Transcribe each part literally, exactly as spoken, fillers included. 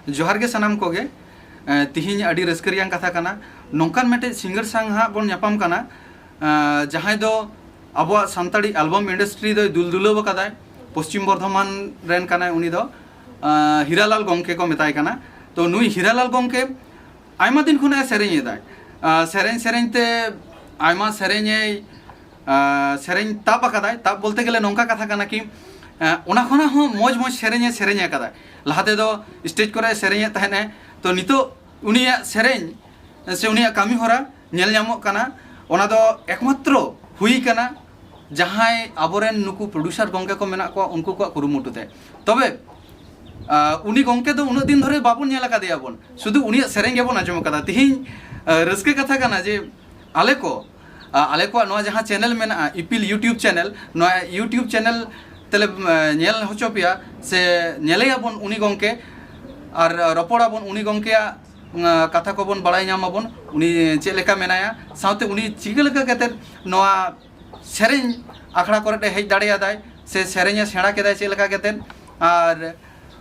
ᱡᱚᱦᱟᱨ ᱜᱮ ᱥᱟᱱᱟᱢ ᱠᱚᱜᱮ᱾ ᱮᱸ, ᱛᱤᱦᱤᱧ ᱟᱹᱰᱤ ᱨᱟᱹᱥᱠᱟᱹ ᱨᱮᱭᱟᱜ ᱠᱟᱛᱷᱟ ᱠᱟᱱᱟ, ᱱᱚᱝᱠᱟᱱ ᱢᱤᱫᱴᱮᱡ ᱥᱤᱝᱜᱟᱨ ᱥᱟᱝ ᱦᱟᱸᱜ ᱵᱚᱱ ᱧᱟᱯᱟᱢ ᱠᱟᱱᱟ, ᱮᱸ, ᱡᱟᱦᱟᱸᱭ ᱫᱚ ᱟᱵᱚᱣᱟᱜ ᱥᱟᱱᱛᱟᱲᱤ ᱟᱞᱵᱟᱢ ᱤᱱᱰᱟᱥᱴᱨᱤ ᱫᱚᱭ ᱫᱩᱞ ᱫᱩᱞᱟᱹᱣ ᱟᱠᱟᱫᱟᱭ᱾ ᱯᱚᱥᱪᱤᱢ ᱵᱚᱨᱫᱷᱚᱢᱟᱱ ᱨᱮᱱ ᱠᱟᱱᱟᱭ ᱩᱱᱤ ᱫᱚ, ᱮᱸ, ᱦᱤᱨᱟᱞᱟᱞ ᱜᱚᱢᱠᱮ ᱠᱚ ᱢᱮᱛᱟᱭ ᱠᱟᱱᱟ᱾ ᱛᱚ ᱱᱩᱭ ᱦᱤᱨᱟᱞᱟᱞ ᱜᱚᱢᱠᱮ ᱟᱭᱢᱟ ᱫᱤᱱ ᱠᱷᱚᱱᱟᱜ ᱮ ᱥᱮᱨᱮᱧ ᱮᱫᱟᱭ᱾ ᱮᱸ, ᱥᱮᱨᱮᱧ ᱥᱮᱨᱮᱧ ᱛᱮ ᱟᱭᱢᱟ ᱥᱮᱨᱮᱧ ᱮ ᱟᱸ, ᱥᱮᱨᱮᱧ ᱛᱟᱵ ᱟᱠᱟᱫᱟᱭ᱾ ᱛᱟᱵ ᱵᱚᱞᱛᱮ ᱜᱮᱞᱮ ᱱᱚᱝᱠᱟ ᱠᱟᱛᱷᱟ ᱠᱟᱱᱟ ᱠᱤ, ᱟᱸ, ᱚᱱᱟ ᱠᱷᱚᱱᱟᱜ ᱦᱚᱸ ᱢᱚᱡᱽ ᱢᱚᱡᱽ ᱥᱮᱨᱮᱧ ᱮ ᱥᱮᱨᱮᱧ ᱟᱠᱟᱫᱟᱭ᱾ ᱞᱟᱦᱟ ᱛᱮᱫᱚ ᱥᱴᱮᱡᱽ ᱠᱚᱨᱮ ᱥᱮᱨᱮᱧᱮᱫ ᱛᱟᱦᱮᱸᱫ ᱮ, ᱛᱚ ᱱᱤᱛᱚᱜ ᱩᱱᱤᱭᱟᱜ ᱥᱮᱨᱮᱧ ᱥᱮ ᱩᱱᱤᱭᱟᱜ ᱠᱟᱹᱢᱤ ᱦᱚᱨᱟ ᱧᱮᱞ ᱧᱟᱢᱚᱜ ᱠᱟᱱᱟ᱾ ᱚᱱᱟ ᱫᱚ ᱮᱠᱢᱟᱛᱨᱚ ᱦᱩᱭ ᱠᱟᱱᱟ ᱡᱟᱦᱟᱸᱭ ᱟᱵᱚᱨᱮᱱ ᱱᱩᱠᱩ ᱯᱨᱚᱰᱩᱥᱟᱨ ᱜᱚᱢᱠᱮ ᱠᱚ ᱢᱮᱱᱟᱜ ᱠᱚᱣᱟ, ᱩᱱᱠᱩ ᱠᱚᱣᱟᱜ ᱠᱩᱨᱩᱢᱩᱴᱩ ᱛᱮ᱾ ᱛᱚᱵᱮ, ᱟᱸ, ᱩᱱᱤ ᱜᱚᱢᱠᱮ ᱫᱚ ᱩᱱᱟᱹᱜ ᱫᱤᱱ ᱫᱷᱚᱨᱮ ᱵᱟᱵᱚᱱ ᱧᱮᱞ ᱟᱠᱟᱫᱮᱭᱟ ᱵᱚᱱ, ᱥᱩᱫᱷᱩ ᱩᱱᱤᱭᱟᱜ ᱥᱮᱨᱮᱧ ᱜᱮᱵᱚᱱ ᱟᱸᱡᱚᱢ ᱟᱠᱟᱫᱟ᱾ ᱛᱤᱦᱤᱧ, ᱟᱸ, ᱨᱟᱹᱥᱠᱟᱹ ᱠᱟᱛᱷᱟ ᱠᱟᱱᱟ ᱡᱮ ᱟᱞᱮ ᱠᱚ, ᱟ, ᱟᱞᱮ ᱠᱚᱣᱟᱜ ᱱᱚᱣᱟ ᱡᱟᱦᱟᱸ ᱪᱮᱱᱮᱞ ᱢᱮᱱᱟᱜᱼᱟ, ᱤᱯᱤᱞ YouTube ᱪᱮᱱᱮᱞ, ᱱᱚᱣᱟ YouTube ᱪᱮᱱᱮᱞ ᱛᱮᱞᱮ, ᱮ, ᱧᱮᱞ ᱦᱚᱪᱚ ᱯᱮᱭᱟ ᱥᱮ ᱧᱮᱞᱮᱭᱟᱵᱚᱱ ᱩᱱᱤ ᱜᱚᱢᱠᱮ, ᱟᱨ, ᱟ, ᱨᱚᱯᱚᱲᱟᱵᱚᱱ ᱩᱱᱤ ᱜᱚᱢᱠᱮᱭᱟᱜ, ᱟ, ᱠᱟᱛᱷᱟ ᱠᱚᱵᱚᱱ ᱵᱟᱲᱟᱭ ᱧᱟᱢᱟᱵᱚᱱ, ᱩᱱᱤ ᱪᱮᱫ ᱞᱮᱠᱟ ᱢᱮᱱᱟᱭᱟ, ᱥᱟᱶᱛᱮ ᱩᱱᱤ ᱪᱤᱠᱟᱹ ᱞᱮᱠᱟ ᱠᱟᱛᱮᱫ ᱱᱚᱣᱟ ᱥᱮᱨᱮᱧ ᱟᱠᱷᱲᱟ ᱠᱚᱨᱮ ᱮ ᱦᱮᱡ ᱫᱟᱲᱮᱭᱟᱫᱟᱭ ᱥᱮ ᱥᱮᱨᱮᱧ ᱮ ᱥᱮᱬᱟ ᱠᱮᱫᱟᱭ ᱪᱮᱫ ᱞᱮᱠᱟ ᱠᱟᱛᱮᱫ, ᱟᱨ,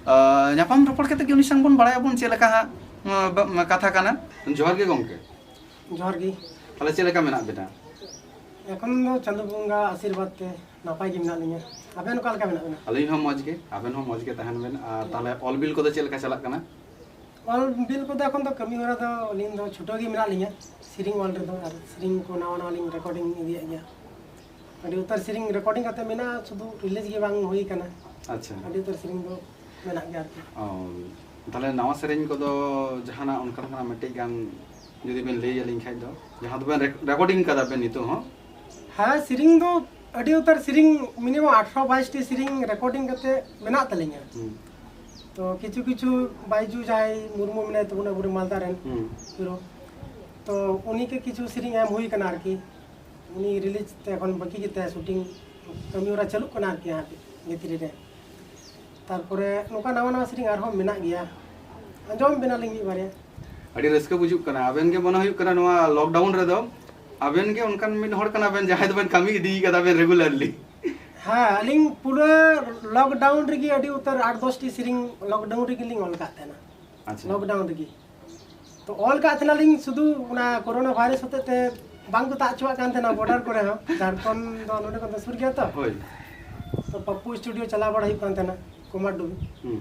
ᱟ, ᱧᱟᱯᱟᱢ ᱨᱚᱯᱚᱲ ᱠᱟᱛᱮᱫ ᱜᱮ ᱩᱱᱤ ᱥᱟᱝ ᱵᱚᱱ ᱵᱟᱲᱟᱭᱟᱵᱚᱱ ᱪᱮᱫ ᱞᱮᱠᱟ ᱦᱟᱸᱜ, ᱟ, ᱵᱟ-, ᱠᱟᱛᱷᱟ ᱠᱟᱱᱟ᱾ ᱡᱚᱦᱟᱨ ᱜᱮ ᱜᱚᱢᱠᱮ᱾ ᱡᱚᱦᱟᱨ ᱜᱮ᱾ ᱛᱟᱦᱚᱞᱮ ᱪᱮᱫ ᱞᱮᱠᱟ ᱢᱮᱱᱟᱜ ᱵᱤᱱᱟ? ᱮᱠᱷᱚᱱ ᱫᱚ ᱪᱟᱸᱫᱳ ᱵᱚᱸᱜᱟ ᱟᱥᱤᱨᱵᱟᱫᱽ ᱛᱮ ᱱᱟᱯᱟᱭ ᱜᱮ ᱢᱮᱱᱟᱜ ᱞᱤᱧᱟ᱾ ᱟᱵᱮᱱ ᱚᱠᱟ ᱞᱮᱠᱟ ᱢᱮᱱᱟᱜ ᱵᱮᱱᱟ? ᱟᱹᱞᱤᱧ ᱦᱚᱸ ᱢᱚᱡᱽ ᱜᱮ, ᱟᱵᱮᱱ ᱦᱚᱸ ᱢᱚᱡᱽ ᱜᱮ ᱛᱟᱦᱮᱱ ᱵᱮᱱ᱾ ᱟᱨ ᱛᱟᱦᱚᱞᱮ ᱚᱞ ᱵᱤᱞ ᱠᱚᱫᱚ ᱪᱮᱫ ᱞᱮᱠᱟ ᱪᱟᱞᱟᱜ ᱠᱟᱱᱟ? ᱚᱞ ᱵᱤᱞ ᱠᱚᱫᱚ ᱮᱠᱷᱚᱱ ᱫᱚ ᱠᱟᱹᱢᱤ ᱦᱚᱨᱟ ᱫᱚ ᱟᱹᱞᱤᱧ ᱫᱚ ᱪᱷᱩᱴᱟᱹᱣ ᱜᱮ ᱢᱮᱱᱟᱜ ᱞᱤᱧᱟ ᱥᱮᱨᱮᱧ ᱚᱞ ᱨᱮᱫᱚ, ᱟᱨ ᱥᱮᱨᱮᱧ ᱠᱚ ᱱᱟᱣᱟ ᱱᱟᱣᱟ ᱞᱤᱧ ᱨᱮᱠᱚᱨᱰᱤᱝ ᱤᱫᱤᱭᱮᱫ ᱜᱮᱭᱟ᱾ ᱟᱹᱰᱤ ᱩᱛᱟᱹᱨ ᱥᱮᱨᱮᱧ ᱨᱮᱠᱚᱨᱰᱤᱝ ᱠᱟᱛᱮ ᱢᱮᱱᱟᱜᱼᱟ, ᱥᱩᱫᱷᱩ ᱨᱤᱞᱤᱡᱽ ᱜᱮ ᱵᱟᱝ ᱦᱩᱭ ᱠᱟᱱᱟ᱾ ᱟᱪᱪᱷᱟ᱾ ᱟᱹᱰᱤ ᱩᱛᱟᱹᱨ ᱥᱮᱨᱮᱧ ᱫᱚ ᱢᱮᱱᱟᱜ ᱜᱮᱭᱟ ᱟᱨᱠᱤ᱾ ᱚ, ᱛᱟᱦᱚᱞᱮ ᱱᱟᱣᱟ ᱥᱮᱨᱮᱧ ᱠᱚᱫᱚ ᱡᱟᱦᱟᱱᱟᱜ ᱚᱱᱠᱟ ᱞᱮᱠᱟᱱᱟᱜ ᱢᱤᱫᱴᱮᱡ ᱜᱟᱱ ᱡᱩᱫᱤ ᱵᱮᱱ ᱞᱟᱹᱭ ᱟᱹᱞᱤᱧ ᱠᱷᱟᱡ ᱫᱚ, ᱡᱟᱦᱟᱸ ᱫᱚᱵᱮᱱ ᱨᱮᱠ-, ᱨᱮᱠᱚᱨᱰᱤᱝ ᱠᱟᱫᱟ ᱵᱮᱱ ᱱᱤᱛᱚᱜ ᱦᱚᱸ? ᱦᱮᱸ, ᱥᱮᱨᱮᱧ ᱫᱚ ᱟᱹᱰᱤ ᱩᱛᱟᱹᱨ ᱥᱮᱨᱮᱧ, ᱢᱤᱱᱤᱢᱟᱢ ᱟᱴᱷᱨᱚ ᱵᱟᱭᱤᱥ ᱴᱤ ᱥᱮᱨᱮᱧ ᱨᱮᱠᱚᱨᱰᱤᱝ ᱠᱟᱛᱮ ᱢᱮᱱᱟᱜ ᱛᱟᱹᱞᱤᱧᱟ᱾ ᱦᱩᱸ᱾ ᱛᱚ ᱠᱤᱪᱷᱩ ᱠᱤᱪᱷᱩ ᱵᱟᱭᱡᱩ ᱡᱟᱦᱟᱸᱭ ᱢᱩᱨᱢᱩ ᱢᱮᱱᱟᱭ ᱛᱟᱵᱚᱱᱟ ᱟᱵᱚᱨᱮᱱ ᱢᱟᱞᱫᱟ ᱨᱮᱱ ᱦᱩᱸ᱾ ᱦᱤᱨᱳ, ᱛᱚ ᱩᱱᱤ ᱜᱮ ᱠᱤᱪᱷᱩ ᱥᱮᱨᱮᱧ ᱮᱢ ᱦᱩᱭ ᱠᱟᱱᱟ ᱟᱨᱠᱤ᱾ ᱩᱱᱤ ᱨᱤᱞᱤᱡᱽ ᱛᱮ ᱮᱠᱷᱚᱱ ᱵᱟᱹᱠᱤ ᱜᱮᱛᱟᱭᱟ, ᱥᱩᱴᱤᱝ ᱠᱟᱹᱢᱤ ᱦᱚᱨᱟ ᱪᱟᱹᱞᱩᱜ ᱠᱟᱱᱟ ᱟᱨᱠᱤ ᱦᱟᱸᱜ ᱵᱷᱤᱛᱨᱤ ᱨᱮ᱾ ᱛᱟᱨᱯᱚᱨᱮ ᱱᱚᱝᱠᱟ ᱱᱟᱣᱟ ᱱᱟᱣᱟ ᱥᱮᱨᱮᱧ ᱟᱨᱦᱚᱸ ᱢᱮᱱᱟᱜ ᱜᱮᱭᱟ, ᱟᱸᱡᱚᱢ ᱵᱮᱱᱟᱞᱤᱧ ᱢᱤᱫ ᱵᱟᱨᱭᱟ᱾ ᱟᱹᱰᱤ ᱨᱟᱹᱥᱠᱟᱹ ᱵᱩᱡᱩᱜ ᱠᱟᱱᱟ᱾ ᱟᱵᱮᱱ ᱜᱮ ᱢᱚᱱᱮ ᱦᱩᱭᱩᱜ ᱠᱟᱱᱟ ᱱᱚᱣᱟ ᱞᱚᱠᱰᱟᱣᱩᱱ ᱨᱮᱫᱚ ᱟᱵᱮᱱ ᱜᱮ ᱚᱱᱠᱟᱱ ᱢᱤᱫ ᱦᱚᱲ ᱠᱟᱱᱟ ᱵᱮᱱ ᱡᱟᱦᱟᱸᱭ ᱫᱚᱵᱮᱱ ᱠᱟᱹᱢᱤ ᱤᱫᱤ ᱠᱟᱫᱟ ᱵᱮᱱ ᱨᱮᱜᱩᱞᱟᱨᱞᱤ᱾ ᱦᱮᱸ, ᱟᱹᱞᱤᱧ ᱯᱩᱨᱟᱹ ᱞᱚᱠᱰᱟᱣᱩᱱ ᱨᱮᱜᱮ ᱟᱹᱰᱤ ᱩᱛᱟᱹᱨ ᱟᱴ ᱫᱚᱥ ᱴᱤ ᱥᱮᱨᱮᱧ ᱞᱚᱠᱰᱟᱣᱩᱱ ᱨᱮᱜᱮ ᱞᱤᱧ ᱚᱞ ᱟᱠᱟᱫ ᱛᱟᱦᱮᱱᱟ᱾ ᱟᱪᱪᱷᱟ᱾ ᱞᱚᱠᱰᱟᱣᱩᱱ ᱨᱮᱜᱮ᱾ ᱛᱚ ᱚᱞ ᱠᱟᱜ ᱛᱟᱦᱮᱱᱟᱞᱤᱧ ᱥᱩᱫᱷᱩ ᱚᱱᱟ ᱠᱳᱨᱳᱱᱟ ᱵᱷᱟᱭᱨᱟᱥ ᱦᱚᱛᱮᱡ ᱛᱮ ᱵᱟᱝ ᱠᱚ ᱛᱟᱜ ᱦᱚᱪᱚᱣᱟᱜ ᱠᱟᱱ ᱛᱟᱦᱮᱱᱟ ᱵᱚᱰᱟᱨ ᱠᱚᱨᱮ ᱦᱚᱸ, ᱡᱷᱟᱲᱠᱷᱚᱸᱰ ᱫᱚ ᱱᱚᱰᱮ ᱠᱷᱚᱱ ᱫᱚ ᱥᱩᱨ ᱜᱮᱭᱟ ᱛᱚ᱾ ᱦᱳᱭ᱾ ᱛᱚ ᱯᱟᱯᱯᱩ ᱥᱴᱩᱰᱤᱭᱳ ᱪᱟᱞᱟᱣ ᱵᱟᱲᱟ ᱦᱩᱭᱩᱜ ᱠᱟᱱ ᱛᱟᱦᱮᱱᱟ, ᱠᱩᱢᱟᱨ ᱰᱩᱵᱤ᱾ ᱦᱩᱸ᱾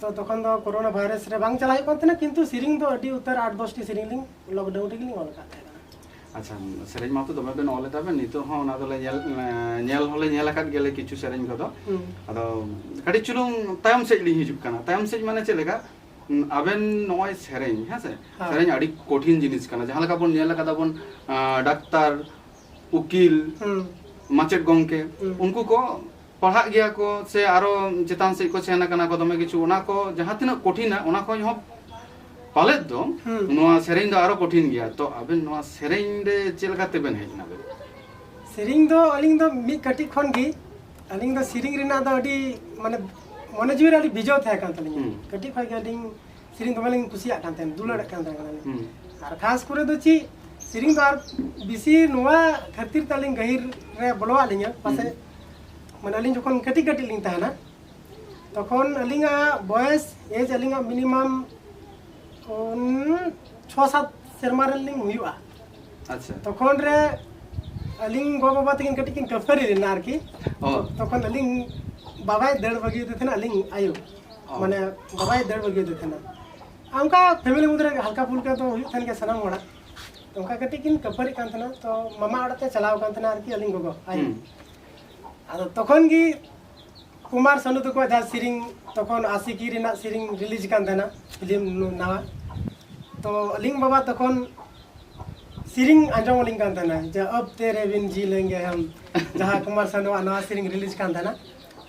ᱛᱚ ᱛᱚᱠᱷᱚᱱ ᱫᱚ ᱠᱳᱨᱳᱱᱟ ᱵᱷᱟᱭᱨᱟᱥ ᱨᱮ ᱵᱟᱝ ᱪᱟᱞᱟᱣ ᱦᱩᱭᱩᱜ ᱠᱟᱱ ᱛᱟᱦᱮᱱᱟ, ᱠᱤᱱᱛᱩ ᱥᱮᱨᱮᱧ ᱫᱚ ᱟᱹᱰᱤ ᱩᱛᱟᱹᱨ ᱟᱴ ᱫᱚᱥᱴᱤ ᱥᱮᱨᱮᱧ ᱞᱤᱧ ᱞᱚᱠᱰᱟᱣᱩᱱ ᱨᱮᱜᱮ ᱞᱤᱧ ᱚᱞ ᱟᱠᱟᱫ ᱛᱟᱦᱮᱸ ᱠᱟᱱᱟ᱾ ᱟᱪᱪᱷᱟ, ᱥᱮᱨᱮᱧ ᱢᱟᱛᱚ ᱫᱚᱢᱮ ᱵᱮᱱ ᱚᱞ ᱮᱫᱟ ᱵᱮᱱ, ᱱᱤᱛᱚᱜ ᱦᱚᱸ ᱚᱱᱟ ᱫᱚᱞᱮ ᱧᱮᱞ, ᱧᱮᱞ ᱦᱚᱸᱞᱮ ᱧᱮᱞ ᱟᱠᱟᱫ ᱜᱮᱭᱟᱞᱮ ᱠᱤᱪᱷᱩ ᱥᱮᱨᱮᱧ ᱠᱚᱫᱚ᱾ ᱦᱩᱸ᱾ ᱟᱫᱚ ᱠᱟᱹᱴᱤᱡ ᱪᱩᱞᱩᱝ ᱛᱟᱭᱚᱢ ᱥᱮᱫ ᱞᱤᱧ ᱦᱤᱡᱩᱜ ᱠᱟᱱᱟ᱾ ᱛᱟᱭᱚᱢ ᱥᱮᱫ ᱢᱟᱱᱮ ᱪᱮᱫ ᱞᱮᱠᱟ? ᱟᱵᱮᱱ ᱱᱚᱜᱼᱚᱭ ᱥᱮᱨᱮᱧ, ᱦᱮᱸ ᱥᱮ? ᱦᱮᱸ᱾ ᱥᱮᱨᱮᱧ ᱟᱹᱰᱤ ᱠᱚᱴᱷᱤᱱ ᱡᱤᱱᱤᱥ ᱠᱟᱱᱟ᱾ ᱡᱟᱦᱟᱸ ᱞᱮᱠᱟ ᱵᱚᱱ ᱧᱮᱞ ᱟᱠᱟᱫᱟ ᱵᱚᱱ, ᱟᱸ, ᱰᱟᱠᱛᱟᱨ, ᱩᱠᱤᱞ, ᱦᱩᱸ᱾ ᱢᱟᱪᱮᱫ ᱜᱚᱢᱠᱮ, ᱦᱩᱸ᱾ ᱩᱱᱠᱩ ᱠᱚ ᱯᱟᱲᱦᱟᱜ ᱜᱮᱭᱟ ᱠᱚ ᱥᱮ ᱟᱨᱚ ᱪᱮᱛᱟᱱ ᱥᱮᱫ ᱠᱚ ᱥᱮᱱ ᱟᱠᱟᱱᱟ ᱠᱚ, ᱫᱚᱢᱮ ᱠᱤᱪᱷᱩ, ᱚᱱᱟ ᱠᱚ ᱡᱟᱦᱟᱸ ᱛᱤᱱᱟᱹᱜ ᱠᱚᱴᱷᱤᱱᱟ, ᱚᱱᱟ ᱠᱷᱚᱱ ᱦᱚᱸ ᱯᱟᱞᱮᱫ ᱫᱚ ᱦᱩᱸ᱾ ᱱᱚᱣᱟ ᱥᱮᱨᱮᱧ ᱫᱚ ᱟᱨᱚ ᱠᱚᱴᱷᱤᱱ ᱜᱮᱭᱟ᱾ ᱛᱚ ᱟᱵᱮᱱ ᱱᱚᱣᱟ ᱥᱮᱨᱮᱧ ᱨᱮ ᱪᱮᱫ ᱞᱮᱠᱟ ᱛᱮᱵᱮᱱ ᱦᱮᱡ ᱮᱱᱟ ᱵᱮᱱ? ᱥᱮᱨᱮᱧ ᱫᱚ ᱟᱹᱞᱤᱧ ᱫᱚ ᱢᱤᱫ ᱠᱟᱹᱴᱤᱡ ᱠᱷᱚᱱ ᱜᱮ, ᱟᱹᱞᱤᱧ ᱫᱚ ᱥᱮᱨᱮᱧ ᱨᱮᱱᱟᱜ ᱫᱚ ᱟᱹᱰᱤ, ᱢᱟᱱᱮ, ᱢᱚᱱᱮ ᱡᱤᱣᱤ ᱨᱮ ᱟᱹᱰᱤ ᱵᱷᱤᱡᱟᱹᱣ ᱛᱟᱦᱮᱸ ᱠᱟᱱ ᱛᱟᱹᱞᱤᱧᱟ᱾ ᱦᱩᱸ᱾ ᱠᱟᱹᱴᱤᱡ ᱠᱷᱚᱱ ᱜᱮ ᱟᱹᱞᱤᱧ ᱥᱮᱨᱮᱧ ᱫᱚᱢᱮ ᱞᱤᱧ ᱠᱩᱥᱤᱭᱟᱜ ᱠᱟᱱ ᱛᱟᱦᱮᱸᱱ, ᱫᱩᱞᱟᱹᱲᱮᱫ ᱠᱟᱱ ᱛᱟᱦᱮᱸ ᱠᱟᱱᱟᱞᱤᱧ᱾ ᱦᱩᱸ᱾ ᱟᱨ ᱠᱷᱟᱥ ᱠᱚᱨᱮ ᱫᱚ ᱪᱮᱫ, ᱥᱮᱨᱮᱧ ᱫᱚ ᱟᱨ ᱵᱮᱥᱤ ᱱᱚᱣᱟ ᱠᱷᱟᱹᱛᱤᱨ ᱛᱮ ᱟᱹᱞᱤᱧ ᱜᱟᱹᱦᱤᱨ ᱨᱮ ᱵᱚᱞᱚᱣᱟᱜ ᱞᱤᱧᱟᱹ, ᱯᱟᱥᱮᱡ, ᱦᱩᱸ᱾ ᱢᱟᱱᱮ, ᱟᱹᱞᱤᱧ ᱡᱚᱠᱷᱚᱱ ᱠᱟᱹᱴᱤᱡ ᱠᱟᱹᱴᱤᱡ ᱞᱤᱧ ᱛᱟᱦᱮᱱᱟ, ᱛᱚᱠᱷᱚᱱ ᱟᱹᱞᱤᱧᱟᱜ ᱵᱚᱭᱮᱥ, ᱮᱡᱽ ᱟᱹᱞᱤᱧᱟᱜ ᱢᱤᱱᱤᱢᱟᱢ, ᱩᱱ, ᱪᱷᱚ ᱥᱟᱛ ᱥᱮᱨᱢᱟ ᱨᱮᱱ ᱞᱤᱧ ᱦᱩᱭᱩᱜᱼᱟ᱾ ᱟᱪᱪᱷᱟ᱾ ᱛᱚᱠᱷᱚᱱ ᱨᱮ ᱟᱹᱞᱤᱧ ᱜᱚ ᱵᱟᱵᱟ ᱛᱟᱹᱠᱤᱱ ᱠᱟᱹᱴᱤᱡ ᱠᱤᱱ ᱠᱷᱟᱹᱯᱟᱹᱨᱤ ᱞᱮᱱᱟ ᱟᱨᱠᱤ᱾ ᱚ᱾ ᱛᱚᱠᱷᱚᱱ ᱟᱹᱞᱤᱧ ᱵᱟᱵᱟᱭ ᱫᱟᱹᱲ ᱵᱟᱹᱜᱤᱭᱟᱫᱮ ᱛᱟᱦᱮᱱᱟ, ᱟᱹᱞᱤᱧ ᱟᱭᱳ᱾ ᱚ᱾ ᱢᱟᱱᱮ ᱵᱟᱵᱟᱭ ᱫᱟᱹᱲ ᱵᱟᱹᱜᱤᱭᱟᱫᱮ ᱛᱟᱦᱮᱱᱟ᱾ ᱟᱨ ᱚᱱᱠᱟ ᱯᱷᱮᱢᱮᱞᱤ ᱢᱩᱫᱽ ᱨᱮ ᱦᱟᱞᱠᱟ ᱯᱷᱩᱞᱠᱟ ᱫᱚ ᱦᱩᱭᱩᱜ ᱛᱟᱦᱮᱱ ᱜᱮᱭᱟ ᱥᱟᱱᱟᱢ ᱦᱚᱲᱟᱜ᱾ ᱛᱚ ᱚᱱᱠᱟ ᱠᱟᱹᱴᱤᱡ ᱠᱤᱱ ᱠᱷᱟᱹᱯᱟᱹᱨᱤᱜ ᱠᱟᱱ ᱛᱟᱦᱮᱱᱟ, ᱛᱚ ᱢᱟᱢᱟ ᱚᱲᱟᱜ ᱛᱮ ᱪᱟᱞᱟᱣ ᱠᱟᱱ ᱛᱟᱦᱮᱱᱟ ᱟᱨᱠᱤ ᱟᱹᱞᱤᱧ ᱜᱚᱜᱚ, ᱟᱭᱳ᱾ ᱦᱩᱸ᱾ ᱟᱫᱚ ᱛᱚᱠᱷᱚᱱ ᱜᱮ ᱠᱩᱢᱟᱨ ᱥᱟᱱᱩ ᱛᱟᱠᱚᱣᱟᱜ ᱡᱟᱦᱟᱸ ᱥᱮᱨᱮᱧ, ᱛᱚᱠᱷᱚᱱ ᱟᱥᱤᱠᱤ ᱨᱮᱱᱟᱜ ᱥᱮᱨᱮᱧ ᱨᱤᱞᱤᱡᱽ ᱠᱟᱱ ᱛᱟᱦᱮᱱᱟ, ᱯᱷᱤᱞᱢ ᱱᱟᱣᱟ᱾ ᱛᱚ ᱟᱹᱞᱤᱧ ᱵᱟᱵᱟ ᱛᱚᱠᱷᱚᱱ ᱥᱮᱨᱮᱧ ᱟᱸᱡᱚᱢ ᱟᱹᱞᱤᱧ ᱠᱟᱱ ᱛᱟᱦᱮᱱᱟ, ᱡᱮ "ᱟᱵ ᱛᱮᱨᱮ ᱵᱤᱱ ᱡᱤ ᱞᱮᱝᱜᱮ ᱦᱟᱢ", ᱡᱟᱦᱟᱸ ᱠᱩᱢᱟᱨ ᱥᱟᱱᱩᱣᱟᱜ ᱱᱟᱣᱟ ᱥᱮᱨᱮᱧ ᱨᱤᱞᱤᱡᱽ ᱠᱟᱱ ᱛᱟᱦᱮᱱᱟ,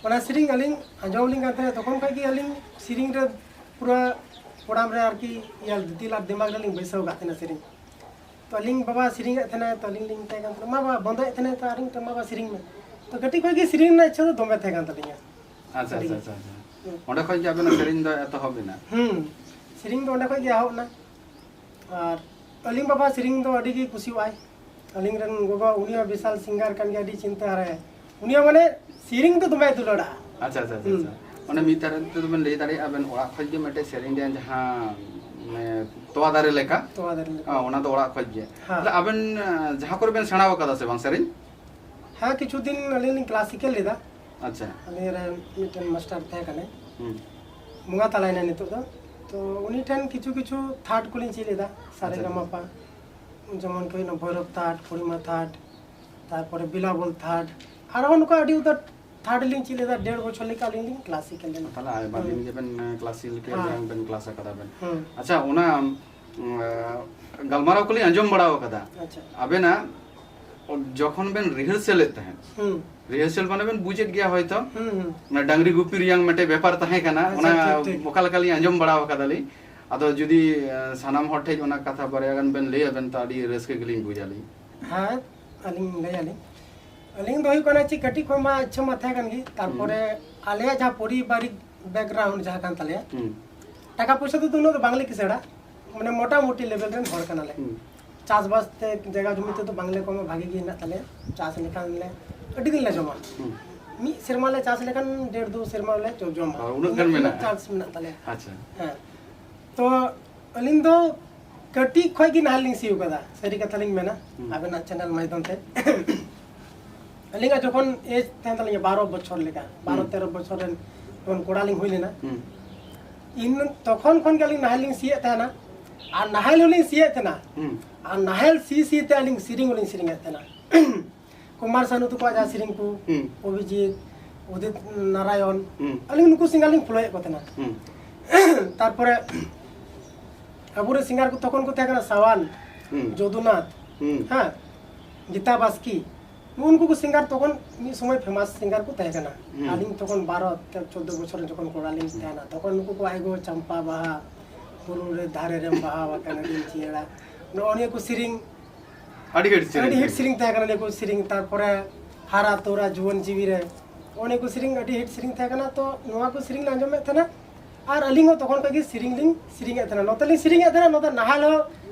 ᱚᱱᱟ ᱥᱮᱨᱮᱧ ᱟᱹᱞᱤᱧ ᱟᱸᱡᱚᱢ ᱟᱹᱞᱤᱧ ᱠᱟᱱ ᱛᱟᱦᱮᱱᱟ᱾ ᱛᱚᱠᱷᱚᱱ ᱠᱷᱚᱱ ᱜᱮ ᱟᱹᱞᱤᱧ ᱥᱮᱨᱮᱧ ᱨᱮ ᱯᱩᱨᱟᱹ ᱠᱚᱲᱟᱢ ᱨᱮ ᱟᱨᱠᱤ ᱤᱭᱟᱹ ᱫᱤᱞ ᱟᱨ ᱫᱤᱢᱟᱜᱽ ᱨᱮᱞᱤᱧ ᱵᱟᱹᱭᱥᱟᱹᱣ ᱟᱠᱟᱫ ᱛᱟᱦᱮᱱᱟ ᱥᱮᱨᱮᱧ᱾ ᱛᱚ ᱟᱹᱞᱤᱧ ᱵᱟᱵᱟ ᱥᱮᱨᱮᱧᱮᱫ ᱛᱟᱦᱮᱱᱟᱭ, ᱛᱚ ᱟᱹᱞᱤᱧ ᱞᱤᱧ ᱢᱮᱛᱟᱭ ᱠᱟᱱ ᱛᱟᱦᱮᱱᱟ, "ᱢᱟ ᱵᱟᱵᱟ", ᱵᱚᱱᱫᱚᱭᱮᱫ ᱛᱟᱦᱮᱱᱟᱭ, ᱛᱚ ᱟᱹᱞᱤᱧ ᱢᱮᱛᱟᱭ, "ᱢᱟ ᱵᱟᱵᱟ ᱥᱮᱨᱮᱧ ᱢᱮ", ᱛᱚ ᱠᱟᱹᱴᱤᱡ ᱠᱷᱚᱱ ᱜᱮ ᱥᱮᱨᱮᱧ ᱨᱮᱱᱟᱜ ᱤᱪᱪᱷᱟᱹ ᱫᱚ ᱫᱚᱢᱮ ᱛᱟᱦᱮᱸ ᱠᱟᱱ ᱛᱟᱹᱞᱤᱧᱟ᱾ ᱟᱪᱪᱷᱟ, ᱟᱹᱰᱤ ᱟᱪᱪᱷᱟ, ᱜᱮ᱾ ᱟᱪᱪᱷᱟ, ᱟᱪᱪᱷᱟ᱾ ᱦᱩᱸ᱾ ᱚᱸᱰᱮ ᱠᱷᱚᱱ ᱜᱮ ᱟᱵᱮᱱᱟᱜ ᱥᱮᱨᱮᱧ ᱫᱚ ᱮᱛᱚᱦᱚᱵ ᱮᱱᱟ? ᱦᱩᱸ, ᱥᱮᱨᱮᱧ ᱫᱚ ᱚᱸᱰᱮ ᱠᱷᱚᱱ ᱜᱮ ᱮᱦᱚᱵ ᱮᱱᱟ᱾ ᱟᱨ ᱟᱹᱞᱤᱧ ᱵᱟᱵᱟ ᱥᱮᱨᱮᱧ ᱫᱚ ᱟᱹᱰᱤ ᱜᱮ ᱠᱩᱥᱤᱣᱟᱜᱼᱟᱭ᱾ ᱟᱹᱞᱤᱧ ᱨᱮᱱ ᱜᱚᱜᱚ, ᱩᱱᱤ ᱦᱚᱸ ᱵᱤᱥᱟᱞ ᱥᱤᱝᱜᱟᱨ ᱠᱟᱱ ᱜᱮᱭᱟ, ᱟᱹᱰᱤ ᱪᱤᱱᱛᱟᱹ ᱦᱟᱨᱟᱭᱟ᱾ ᱩᱱᱤ ᱦᱚᱸ ᱢᱟᱱᱮ ᱥᱮᱨᱮᱧ ᱫᱚ ᱫᱚᱢᱮᱭ ᱫᱩᱞᱟᱹᱲᱟᱜᱼᱟ᱾ ᱟᱪᱪᱷᱟ, ᱟᱪᱪᱷᱟ, ᱟᱪᱪᱷᱟ, ᱦᱩᱸ᱾ ᱟᱪᱪᱷᱟ᱾ ᱚᱱᱮ ᱢᱤᱫ ᱛᱟᱨᱟ ᱛᱮᱫᱚ ᱵᱮᱱ ᱞᱟᱹᱭ ᱫᱟᱲᱮᱭᱟᱜᱼᱟ, ᱟᱵᱮᱱ ᱚᱲᱟᱜ ᱠᱷᱚᱱ ᱜᱮ ᱢᱤᱫᱴᱮᱡ ᱥᱮᱨᱮᱧ ᱨᱮᱭᱟᱜ ᱡᱟᱦᱟᱸ, ᱢᱟᱱᱮ, ᱛᱚᱣᱟ ᱫᱟᱨᱮ ᱞᱮᱠᱟ, ᱛᱚᱣᱟ ᱫᱟᱨᱮ ᱞᱮᱠᱟ᱾ ᱦᱮᱸ, ᱚᱱᱟ ᱫᱚ ᱚᱲᱟᱜ ᱠᱷᱚᱱ ᱜᱮ᱾ ᱦᱮᱸ᱾ ᱛᱟᱦᱞᱮ ᱟᱵᱮᱱ, ᱟᱸ, ᱡᱟᱦᱟᱸ ᱠᱚᱨᱮ ᱵᱮᱱ ᱥᱮᱬᱟ ᱟᱠᱟᱫᱟ ᱥᱮ ᱵᱟᱝ ᱥᱮᱨᱮᱧ? ᱦᱮᱸ, ᱠᱤᱪᱷᱩ ᱫᱤᱱ ᱟᱹᱞᱤᱧ ᱞᱤᱧ ᱠᱞᱟᱥᱤᱠᱮᱞ ᱞᱮᱫᱟ᱾ ᱟᱪᱪᱷᱟ᱾ ᱟᱞᱮ ᱨᱮᱱ ᱢᱤᱫᱴᱮᱱ ᱢᱟᱥᱴᱟᱨ ᱛᱟᱦᱮᱸ ᱠᱟᱱᱟᱭ᱾ ᱦᱩᱸ᱾ ᱵᱚᱸᱜᱟ ᱛᱟᱞᱟᱭᱮᱱᱟᱭ ᱱᱤᱛᱚᱜ ᱫᱚ᱾ ᱛᱚ, ᱩᱱᱤ ᱴᱷᱮᱱ ᱠᱤᱪᱷᱩ ᱠᱤᱪᱷᱩ ᱛᱷᱟᱴ ᱠᱚᱞᱤᱧ ᱪᱮᱫ ᱞᱮᱫᱟ, ᱥᱟᱨᱮ ᱟᱪᱪᱷᱟ, ᱜᱟᱢᱟ ᱟᱪᱪᱷᱟ᱾ ᱯᱟ᱾ ᱡᱮᱢᱚᱱ ᱠᱤ ᱦᱩᱭᱱᱟ ᱵᱷᱳᱭᱨᱚᱵ ᱛᱷᱟᱴ, ᱯᱩᱨᱤᱢᱟ ᱛᱷᱟᱴ, ᱛᱟᱨᱯᱚᱨᱮ ᱵᱤᱞᱟᱵᱚᱞ ᱛᱷᱟᱴ, ᱟᱨᱦᱚᱸ ᱱᱚᱝᱠᱟ ᱟᱹᱰᱤ ᱩᱛᱟᱹᱨ ᱛᱷᱟᱴ ᱞᱤᱧ ᱪᱮᱫ ᱞᱮᱫᱟ᱾ ᱰᱮᱲ ᱵᱚᱪᱷᱚᱨ ᱞᱮᱠᱟ ᱟᱹᱞᱤᱧ ᱞᱤᱧ ᱠᱞᱟᱥᱤᱠᱮᱞ ᱞᱮᱱᱟ᱾ ᱛᱟᱦᱞᱮ ᱟᱭᱢᱟ ᱦᱩᱸ᱾ ᱫᱤᱱ ᱜᱮᱵᱮᱱ, ᱮ, ᱠᱞᱟᱥᱤᱠᱮᱞ ᱦᱮᱸ᱾ ᱨᱮᱭᱟᱝ ᱵᱮᱱ ᱠᱞᱟᱥ ᱟᱠᱟᱫᱟ ᱵᱮᱱ᱾ ᱦᱩᱸ᱾ ᱟᱪᱪᱷᱟ, ᱚᱱᱟ, ᱩᱸ, ᱮ, ᱜᱟᱞᱢᱟᱨᱟᱣ ᱠᱚᱞᱤᱧ ᱟᱸᱡᱚᱢ ᱵᱟᱲᱟ ᱟᱠᱟᱫᱟ᱾ ᱟᱪᱪᱷᱟ᱾ ᱟᱵᱮᱱᱟᱜ ᱡᱚᱠᱷᱚᱱ ᱵᱮᱱ ᱨᱤᱦᱟᱨᱥᱮᱞ ᱮᱫ ᱛᱟᱦᱮᱸᱫ, ᱦᱩᱸ᱾ ᱨᱤᱦᱟᱨᱥᱮᱞ ᱢᱟᱱᱮ ᱵᱮᱱ ᱵᱩᱡᱮᱫ ᱜᱮᱭᱟ ᱦᱚᱭᱛᱚ, ᱦᱩᱸ, ᱦᱩᱸ᱾ ᱚᱱᱟ ᱰᱟᱝᱨᱤ ᱜᱩᱯᱤ ᱨᱮᱭᱟᱝ ᱢᱤᱫᱴᱮᱡ ᱵᱮᱯᱟᱨ ᱛᱟᱦᱮᱸ ᱠᱟᱱᱟ, ᱟᱪᱪᱷᱟ, ᱚᱱᱟ ᱴᱷᱤᱠ, ᱴᱷᱤᱠ᱾ ᱚᱠᱟ ᱞᱮᱠᱟᱞᱤᱧ ᱟᱸᱡᱚᱢ ᱵᱟᱲᱟ ᱟᱠᱟᱫᱟᱞᱤᱧ᱾ ᱟᱫᱚ ᱡᱩᱫᱤ, ᱮ, ᱥᱟᱱᱟᱢ ᱦᱚᱲ ᱴᱷᱮᱡ ᱚᱱᱟ ᱠᱟᱛᱷᱟ ᱵᱟᱨᱭᱟ ᱜᱟᱱ ᱵᱮᱱ ᱞᱟᱹᱭ ᱟᱵᱮᱱ, ᱛᱚ ᱟᱹᱰᱤ ᱨᱟᱹᱥᱠᱟᱹ ᱜᱮᱞᱤᱧ ᱵᱩᱡᱟ ᱞᱤᱧ᱾ ᱦᱮᱸ, ᱟᱹᱞᱤᱧ ᱞᱟᱹᱭ ᱟᱹᱞᱤᱧ᱾ ᱟᱹᱞᱤᱧ ᱫᱚ ᱦᱩᱭᱩᱜ ᱠᱟᱱᱟ ᱪᱮᱫ, ᱠᱟᱹᱴᱤᱡ ᱠᱷᱚᱱ ᱢᱟ ᱤᱪᱪᱷᱟᱹ ᱢᱟ ᱛᱟᱦᱮᱸ ᱠᱟᱱ ᱜᱮ, ᱛᱟᱨᱯᱚᱨᱮ ᱦᱩᱸ᱾ ᱟᱞᱮᱭᱟᱜ ᱡᱟᱦᱟᱸ ᱯᱚᱨᱤᱵᱟᱨᱤᱠ ᱵᱮᱠᱜᱨᱟᱣᱩᱱᱰ ᱡᱟᱦᱟᱸ ᱠᱟᱱ ᱛᱟᱞᱮᱭᱟ, ᱦᱩᱸ᱾ ᱴᱟᱠᱟ ᱯᱚᱭᱥᱟ ᱛᱮᱫᱚ ᱩᱱᱟᱹᱜ ᱫᱚ ᱵᱟᱝᱞᱮ ᱠᱤᱥᱟᱹᱲᱟ, ᱢᱟᱱᱮ ᱢᱚᱴᱟᱢᱩᱴᱤ ᱞᱮᱵᱮᱞ ᱨᱮᱱ ᱦᱚᱲ ᱠᱟᱱᱟᱞᱮ᱾ ᱦᱩᱸ᱾ ᱪᱟᱥᱵᱟᱥ ᱛᱮ ᱡᱟᱭᱜᱟ ᱡᱩᱢᱤ ᱛᱮᱫᱚ ᱵᱟᱝᱞᱮ ᱠᱚᱢᱟ, ᱵᱷᱟᱜᱤ ᱜᱮ ᱦᱮᱱᱟᱜ ᱛᱟᱞᱮᱭᱟ, ᱪᱟᱥ ᱞᱮᱠᱷᱟᱱ ᱞᱮ ᱟᱹᱰᱤ ᱫᱤᱱ ᱞᱮ ᱡᱚᱢᱟ᱾ ᱦᱩᱸ᱾ ᱢᱤᱫ ᱥᱮᱨᱢᱟ ᱞᱮ ᱪᱟᱥ ᱞᱮᱠᱷᱟᱱ ᱰᱮᱲ ᱫᱩ ᱥᱮᱨᱢᱟ ᱞᱮ ᱡᱚ-, ᱡᱚᱢᱟ᱾ ᱟᱨ ᱩᱱᱟᱹᱜ ᱜᱟᱱ ᱩᱱᱟᱹᱜ ᱢᱮᱱᱟᱜᱼᱟ? ᱪᱟᱱᱥ ᱢᱮᱱᱟᱜ ᱛᱟᱞᱮᱭᱟ᱾ ᱟᱪᱪᱷᱟ᱾ ᱦᱮᱸ᱾ ᱛᱚ ᱟᱹᱞᱤᱧ ᱫᱚ ᱠᱟᱹᱴᱤᱡ ᱠᱷᱚᱡ ᱜᱮ ᱱᱟᱦᱮᱞ ᱞᱤᱧ ᱥᱤᱭᱳᱜ ᱠᱟᱫᱟ, ᱥᱟᱹᱨᱤ ᱠᱟᱛᱷᱟ ᱞᱤᱧ ᱢᱮᱱᱟ, ᱦᱩᱸ᱾ ᱟᱵᱮᱱᱟᱜ ᱪᱮᱱᱮᱞ ᱢᱟᱫᱽᱫᱷᱚᱢ ᱛᱮ᱾ ᱟᱹᱞᱤᱧᱟᱜ ᱡᱚᱠᱷᱚᱱ ᱮᱡᱽ ᱛᱟᱦᱮᱸᱱ ᱛᱟᱹᱞᱤᱧᱟ ᱵᱟᱨᱚ ᱵᱚᱪᱷᱚᱨ ᱞᱮᱠᱟ, ᱵᱟᱨᱚ ᱦᱩᱸ᱾ ᱛᱮᱨᱚ ᱵᱚᱪᱷᱚᱨ ᱨᱮᱱ ᱡᱚᱠᱷᱚᱱ ᱠᱚᱲᱟ ᱞᱤᱧ ᱦᱩᱭ ᱞᱮᱱᱟ, ᱦᱩᱸ᱾ ᱤᱱ ᱛᱚᱠᱷᱚᱱ ᱠᱷᱚᱱ ᱜᱮ ᱟᱹᱞᱤᱧ ᱱᱟᱦᱮᱞ ᱞᱤᱧ ᱥᱤᱭᱮᱫ ᱛᱟᱦᱮᱱᱟ, ᱟᱨ ᱱᱟᱦᱮᱞ ᱦᱚᱸᱞᱤᱧ ᱥᱤᱭᱮᱫ ᱛᱟᱦᱮᱱᱟ, ᱦᱩᱸ᱾ ᱟᱨ ᱱᱟᱦᱮᱞ ᱥᱤ ᱥᱤ ᱛᱮ ᱟᱹᱞᱤᱧ ᱥᱮᱨᱮᱧ ᱦᱚᱸᱞᱤᱧ ᱥᱮᱨᱮᱧᱮᱫ ᱛᱟᱦᱮᱱᱟ᱾ ᱠᱩᱢᱟᱨ ᱥᱟᱱᱩ ᱛᱟᱠᱚᱣᱟᱜ ᱡᱟᱦᱟᱸ ᱥᱮᱨᱮᱧ ᱠᱚ, ᱦᱩᱸ᱾ ᱚᱵᱷᱤᱡᱤᱛ, ᱩᱫᱤᱛ ᱱᱟᱨᱟᱭᱚᱱ, ᱦᱩᱸ᱾ ᱟᱹᱞᱤᱧ ᱱᱩᱠᱩ ᱥᱤᱝᱜᱟᱨ ᱞᱤᱧ ᱯᱷᱳᱞᱳᱭᱮᱫ ᱠᱚ ᱛᱟᱦᱮᱱᱟ᱾ ᱦᱩᱸ᱾ ᱛᱟᱨᱯᱚᱨᱮ ᱟᱵᱚᱨᱮᱱ ᱥᱤᱝᱜᱟᱨ ᱠᱚ ᱛᱚᱠᱷᱚᱱ ᱠᱚ ᱛᱟᱦᱮᱸ ᱠᱟᱱᱟ ᱥᱟᱣᱟᱱ, ᱦᱩᱸ᱾ ᱡᱚᱫᱩᱱᱟᱛᱷ, ᱦᱩᱸ᱾ ᱦᱮᱸ, ᱜᱤᱛᱟ ᱵᱟᱥᱠᱤ, ᱱᱩᱜᱼᱩ ᱱᱩᱠᱩ ᱠᱚ ᱥᱤᱝᱜᱟᱨ ᱛᱚᱠᱷᱚᱱ ᱢᱤᱫ ᱥᱚᱢᱚᱭ ᱯᱷᱮᱢᱟᱥ ᱥᱤᱝᱜᱟᱨ ᱠᱚ ᱛᱟᱦᱮᱸ ᱠᱟᱱᱟ᱾ ᱦᱩᱸ᱾ ᱟᱹᱞᱤᱧ ᱛᱚᱠᱷᱚᱱ ᱵᱟᱨᱚ ᱛᱮ ᱪᱳᱫᱽᱫᱳ ᱵᱚᱪᱷᱚᱨ ᱨᱮ ᱡᱚᱠᱷᱚᱱ ᱠᱚᱲᱟ ᱞᱤᱧ ᱦᱩᱸ᱾ ᱛᱟᱦᱮᱱᱟ, ᱛᱚᱠᱷᱚᱱ ᱱᱩᱠᱩ ᱠᱚ ᱟᱭᱜᱚ ᱪᱟᱢᱯᱟ ᱵᱟᱦᱟ, ᱵᱩᱨᱩ ᱨᱮ ᱫᱷᱟᱨᱮ ᱨᱮᱢ ᱵᱟᱦᱟ ᱟᱠᱟᱱᱟ ᱟᱹᱰᱤ ᱪᱮᱦᱨᱟ, ᱱᱚᱜᱼᱚ ᱱᱤᱭᱟᱹ ᱠᱚ ᱥᱮᱨᱮᱧ ᱟᱹᱰᱤ ᱦᱤᱴ ᱥᱮᱨᱮᱧ ᱟᱹᱰᱤ ᱦᱤᱴ ᱛᱟᱦᱮᱸ ᱥᱮᱨᱮᱧ ᱛᱟᱦᱮᱸ ᱠᱟᱱᱟ ᱱᱤᱭᱟᱹ ᱠᱚ ᱥᱮᱨᱮᱧ᱾ ᱛᱟᱨᱯᱚᱨᱮ ᱦᱟᱨᱟ ᱛᱚᱨᱟ ᱡᱩᱣᱟᱹᱱ ᱡᱤᱣᱤ ᱨᱮ, ᱱᱚᱜᱼᱚ ᱱᱤᱭᱟᱹ ᱠᱚ ᱥᱮᱨᱮᱧ ᱟᱹᱰᱤ ᱦᱤᱴ ᱥᱮᱨᱮᱧ ᱛᱟᱦᱮᱸ ᱠᱟᱱᱟ᱾ ᱛᱚ ᱱᱚᱣᱟ ᱠᱚ ᱥᱮᱨᱮᱧ ᱞᱮ ᱟᱸᱡᱚᱢᱮᱫ ᱛᱟᱦᱮᱱᱟ, ᱟᱨ ᱟᱹᱞᱤᱧ ᱦᱚᱸ ᱛᱚᱠᱷᱚᱱ ᱠᱷᱚᱱ ᱜᱮ ᱥᱮᱨᱮᱧ ᱞᱤᱧ ᱥᱮᱨᱮᱧᱮᱫ ᱛᱟᱦᱮᱱᱟ᱾ ᱱᱚᱛᱮ ᱞᱤᱧ ᱥᱮᱨᱮᱧᱮᱫ ᱛᱟᱦᱮᱱᱟ, ᱱᱚᱛᱮ ᱱᱟᱦᱟᱞ ᱦᱚᱸ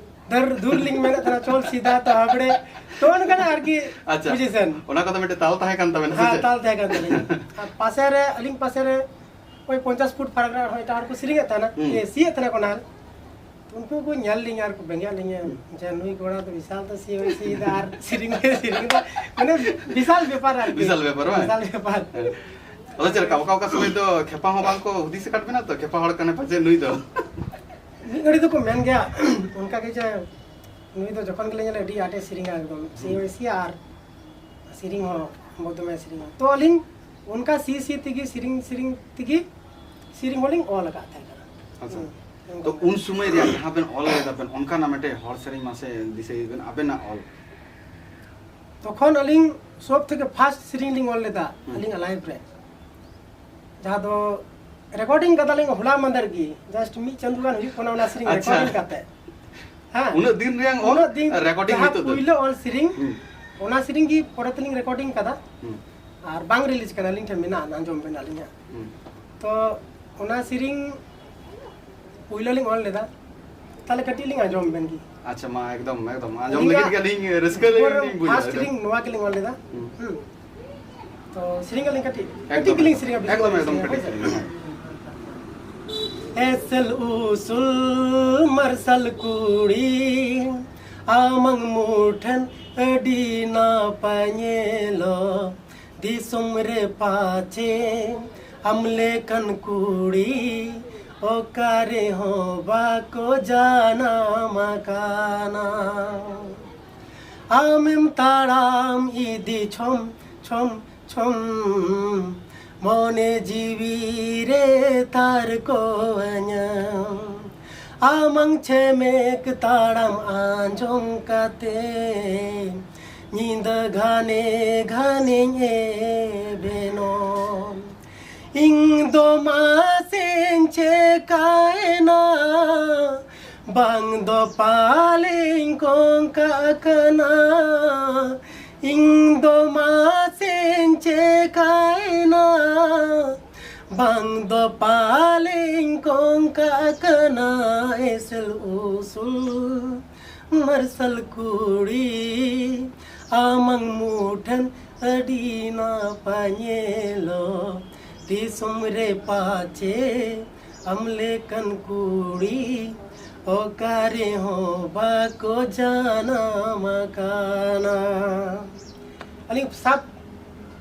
ᱫᱷᱟᱹᱨ ᱫᱷᱩᱨ ᱞᱤᱧ ᱢᱮᱱᱮᱫ ᱛᱟᱦᱮᱱᱟ, "ᱪᱚᱞ ᱥᱤᱫᱷᱟ ᱛᱚ ᱦᱟᱵᱲᱮ", ᱛᱚ ᱚᱱᱠᱟᱱᱟᱜ ᱟᱨᱠᱤ ᱟᱪᱪᱷᱟ᱾ ᱯᱚᱡᱤᱥᱚᱱ᱾ ᱚᱱᱟ ᱠᱚᱫᱚ ᱢᱤᱫᱴᱮᱱ ᱛᱟᱞ ᱛᱟᱦᱮᱸ ᱠᱟᱱ ᱛᱟᱵᱮᱱᱟ, ᱥᱮ ᱦᱮᱸ, ᱪᱮᱫ? ᱛᱟᱞ ᱛᱟᱦᱮᱸ ᱠᱟᱱ ᱛᱟᱹᱞᱤᱧᱟ᱾ ᱟᱨ ᱯᱟᱥᱮ ᱨᱮ, ᱟᱹᱞᱤᱧ ᱯᱟᱥᱮ ᱨᱮ ᱳᱭ ᱯᱚᱧᱪᱟᱥ ᱯᱷᱩᱴ ᱯᱷᱟᱨᱟᱠ ᱨᱮ ᱟᱨᱦᱚᱸ ᱮᱴᱟᱜ ᱦᱚᱲ ᱠᱚ ᱥᱮᱨᱮᱧᱮᱫ ᱛᱟᱦᱮᱱᱟ, ᱦᱩᱸ᱾ ᱮ, ᱥᱤᱭᱮᱫ ᱛᱟᱦᱮᱱᱟ ᱠᱚ ᱱᱟᱦᱮᱞ᱾ ᱛᱚ ᱩᱱᱠᱩ ᱠᱚ ᱧᱮᱞ ᱞᱤᱧᱟ ᱟᱨ ᱠᱚ ᱵᱮᱸᱜᱮᱫ ᱞᱤᱧᱟ, ᱦᱩᱸ᱾ ᱡᱮ ᱱᱩᱭ ᱠᱚᱲᱟ ᱫᱚ ᱵᱤᱥᱟᱞ ᱫᱚ ᱥᱤ ᱦᱚᱸᱭ ᱥᱤᱭᱮᱫᱟ ᱟᱨ ᱥᱮᱨᱮᱧ ᱦᱚᱸᱭ ᱥᱮᱨᱮᱧ ᱮᱫᱟ, ᱢᱟᱱᱮ ᱵᱤᱥᱟᱞ ᱵᱮᱯᱟᱨ ᱟᱨᱠᱤ᱾ ᱵᱤᱥᱟᱞ ᱵᱮᱯᱟᱨ ᱵᱟᱝ? ᱵᱤᱥᱟᱞ ᱵᱮᱯᱟᱨ᱾ ᱦᱮᱸ᱾ ᱟᱫᱚ ᱪᱮᱫ ᱞᱮᱠᱟ, ᱚᱠᱟ ᱚᱠᱟ ᱥᱚᱢᱚᱭ ᱫᱚ ᱠᱷᱮᱯᱟ ᱦᱚᱸ ᱵᱟᱝ ᱠᱚ ᱦᱩᱫᱤᱥ ᱟᱠᱟᱫ ᱵᱮᱱᱟ ᱛᱚ, ᱠᱷᱮᱯᱟ ᱦᱚᱲ ᱠᱟᱱᱟᱭ ᱯᱟᱪᱮᱫ ᱱᱩᱭ ᱫᱚ? ᱢᱤᱫ ᱜᱷᱟᱹᱲᱤ ᱫᱚᱠᱚ ᱢᱮᱱ ᱜᱮᱭᱟ, ᱚᱱᱠᱟ ᱜᱮ ᱡᱮ ᱱᱩᱭ ᱫᱚ ᱡᱚᱠᱷᱚᱱ ᱜᱮᱞᱮ ᱧᱮᱞᱟ ᱟᱹᱰᱤ ᱟᱸᱴᱮ ᱥᱮᱨᱮᱧᱟ, ᱮᱠᱫᱚᱢ ᱥᱤ ᱦᱚᱸᱭ ᱥᱤᱭᱟ ᱟᱨ ᱥᱮᱨᱮᱧ ᱦᱚᱸ ᱵᱚᱫᱚᱢᱮ ᱥᱮᱨᱮᱧᱟ᱾ ᱛᱚ ᱟᱹᱞᱤᱧ ᱚᱱᱠᱟ ᱥᱤ ᱥᱤ ᱛᱮᱜᱮ, ᱥᱮᱨᱮᱧ ᱥᱮᱨᱮᱧ ᱛᱮᱜᱮ ᱥᱮᱨᱮᱧ ᱦᱚᱸᱞᱤᱧ ᱚᱞ ᱟᱠᱟᱫ ᱛᱟᱦᱮᱸ ᱠᱟᱱᱟ᱾ ᱟᱪᱪᱷᱟ᱾ ᱦᱩᱸ, ᱚᱱᱠᱟ᱾ ᱛᱚ ᱩᱱ ᱥᱚᱢᱚᱭ ᱨᱮᱭᱟᱜ ᱡᱟᱦᱟᱸ ᱵᱮᱱ ᱚᱞ ᱞᱮᱫᱟ ᱵᱮᱱ, ᱚᱱᱠᱟᱱᱟᱜ ᱢᱤᱫᱴᱮᱡ ᱦᱚᱲ ᱥᱮᱨᱮᱧ ᱢᱟᱥᱮ ᱫᱤᱥᱟᱹᱭ ᱵᱮᱱ, ᱟᱵᱮᱱᱟᱜ ᱚᱞ᱾ ᱛᱚᱠᱷᱚᱱ ᱟᱹᱞᱤᱧ ᱥᱚᱵ ᱛᱷᱮᱠᱮ ᱯᱷᱟᱥᱴ ᱥᱮᱨᱮᱧ ᱞᱤᱧ ᱚᱞ ᱞᱮᱫᱟ, ᱦᱩᱸ᱾ ᱟᱹᱞᱤᱧᱟᱜ ᱞᱟᱭᱤᱯᱷ ᱨᱮ, ᱡᱟᱦᱟᱸ ᱫᱚ ᱨᱮᱠᱚᱨᱰᱤᱝ ᱠᱟᱫᱟᱞᱤᱧ ᱦᱚᱞᱟ ᱢᱟᱫᱷᱮᱨ ᱜᱮ, ᱡᱟᱥᱴ ᱢᱤᱫ ᱪᱟᱸᱫᱳ ᱜᱟᱱ ᱦᱩᱭᱩᱜ ᱠᱟᱱᱟ ᱚᱱᱟ ᱥᱮᱨᱮᱧ ᱟᱪᱪᱷᱟ᱾ ᱨᱮᱠᱚᱨᱰᱤᱝ ᱠᱟᱛᱮ᱾ ᱦᱮᱸ᱾ ᱩᱱᱟᱹᱜ ᱫᱤᱱ ᱨᱮᱭᱟᱝ ᱚᱞ ᱩᱱᱟᱹᱜ ᱫᱤᱱ ᱨᱮᱠᱚᱨᱰᱤᱝ ᱡᱟᱦᱟᱸ ᱱᱤᱛᱚᱜ ᱫᱚ? ᱯᱩᱭᱞᱳ ᱚᱞ ᱥᱮᱨᱮᱧ, ᱦᱩᱸ᱾ ᱚᱱᱟ ᱥᱮᱨᱮᱧ ᱜᱮ ᱯᱚᱨᱮ ᱛᱮᱞᱤᱧ ᱨᱮᱠᱚᱨᱰᱤᱝ ᱠᱟᱫᱟ᱾ ᱦᱩᱸ᱾ ᱟᱨ ᱵᱟᱝ ᱨᱤᱞᱤᱡᱽ ᱠᱟᱱᱟ, ᱟᱹᱞᱤᱧ ᱴᱷᱮᱱ ᱢᱮᱱᱟᱜᱼᱟ, ᱟᱸᱡᱚᱢ ᱵᱮᱱ ᱟᱹᱞᱤᱧᱟᱜ᱾ ᱦᱩᱸ᱾ ᱛᱚ ᱚᱱᱟ ᱥᱮᱨᱮᱧ ᱯᱩᱭᱞᱳ ᱞᱤᱧ ᱚᱞ ᱞᱮᱫᱟ, ᱛᱟᱦᱞᱮ ᱠᱟᱹᱴᱤᱡ ᱞᱤᱧ ᱟᱸᱡᱚᱢ ᱵᱮᱱ ᱜᱮ᱾ ᱟᱪᱪᱷᱟ, ᱢᱟ ᱮᱠᱫᱚᱢ, ᱮᱠᱫᱚᱢ᱾ ᱟᱸᱡᱚᱢ ᱟᱹᱞᱤᱧᱟᱜ ᱞᱟᱹᱜᱤᱫ ᱜᱮ ᱟᱹᱞᱤᱧ ᱨᱟᱹᱥᱠᱟᱹ ᱡᱤᱵᱚᱱ ᱞᱤᱧ ᱨᱮ ᱵᱩᱡᱟ, ᱯᱷᱟᱥᱴ ᱮᱠᱫᱚᱢ᱾ ᱥᱮᱨᱮᱧ ᱱᱚᱣᱟ ᱜᱮᱞᱤᱧ ᱚᱞ ᱞᱮᱫᱟ᱾ ᱦᱩᱸ᱾ ᱦᱩᱸ᱾ ᱛᱚ ᱥᱮᱨᱮᱧ ᱟᱹᱞᱤᱧ ᱠᱟᱹᱴᱤᱡ, ᱮᱠᱫᱚᱢ, ᱠᱟᱹᱴᱤᱡ ᱜᱮᱞᱤᱧ ᱮᱠᱫᱚᱢ᱾ ᱥᱮᱨᱮᱧᱟ, ᱵᱮᱥᱤ ᱮᱠᱫᱚᱢ, ᱵᱟᱹᱞᱤᱧ ᱮᱠᱫᱚᱢ, ᱥᱮᱨᱮᱧᱟ, ᱠᱟᱹᱴᱤᱡ ᱦᱳᱭ ᱥᱮ? ᱥᱮᱨᱮᱧ ᱢᱮ᱾ ᱮᱥᱮᱞ ᱩᱥᱩᱞ ᱢᱟᱨᱥᱟᱞ ᱠᱩᱲᱤ, ᱟᱢᱟᱝ ᱢᱩᱴᱷᱟᱹᱱ ᱟᱹᱰᱤ ᱱᱟᱯᱟᱭ ᱧᱮᱞᱚᱜ᱾ ᱫᱤᱥᱚᱢ ᱨᱮ ᱯᱟᱪᱮ ᱟᱢ ᱞᱮᱠᱟᱱ ᱠᱩᱲᱤ ᱚᱠᱟ ᱨᱮᱦᱚᱸ ᱵᱟᱠᱚ ᱡᱟᱱᱟᱢ ᱟᱠᱟᱱᱟ᱾ ᱟᱢᱮᱢ ᱛᱟᱲᱟᱢ ᱤᱫᱤ ᱪᱷᱚᱢ ᱪᱷᱚᱢ ᱪᱷᱚᱢ, ᱢᱚᱱᱮ ᱡᱤᱣᱤ ᱨᱮ ᱛᱟᱨᱠᱚ ᱟᱹᱧᱟᱹᱢ᱾ ᱟᱢᱟᱝ ᱪᱷᱮᱢᱮᱠ ᱛᱟᱲᱟᱢ ᱟᱸᱡᱚᱢ ᱠᱟᱛᱮ, ᱧᱤᱫᱟᱹ ᱜᱷᱟᱱᱮ ᱜᱷᱟᱱᱮᱧ ᱮᱵᱷᱮᱱᱚᱜ᱾ ᱤᱧ ᱫᱚ ᱢᱟᱥᱮᱧ ᱪᱮᱠᱟᱭᱮᱱᱟ, ᱵᱟᱝ ᱫᱚ ᱯᱟᱞᱮᱧ ᱠᱚᱝᱠᱟ ᱠᱟᱱᱟ᱾ ᱤᱧ ᱫᱚ ᱢᱟᱥᱮᱧ ᱪᱮᱠᱟᱭᱮᱱᱟ, ᱵᱟᱝ ᱫᱚ ᱯᱟᱞᱮᱧ ᱠᱚᱝᱠᱟ ᱠᱟᱱᱟ᱾ ᱮᱥᱮᱞ ᱩᱥᱩᱞ ᱢᱟᱨᱥᱟᱞ ᱠᱩᱲᱤ, ᱟᱢᱟᱝ ᱢᱩᱴᱷᱟᱹᱱ ᱟᱹᱰᱤ ᱱᱟᱯᱟᱭ ᱧᱮᱞᱚᱜ᱾ ᱫᱤᱥᱚᱢ ᱨᱮ ᱯᱟᱪᱮ ᱟᱢ ᱞᱮᱠᱟᱱ ᱠᱩᱲᱤ ᱚᱠᱟ ᱨᱮᱦᱚᱸ ᱵᱟᱠᱚ ᱡᱟᱱᱟᱢ ᱟᱠᱟᱱᱟ᱾ ᱟᱹᱞᱤᱧ ᱥᱟᱵ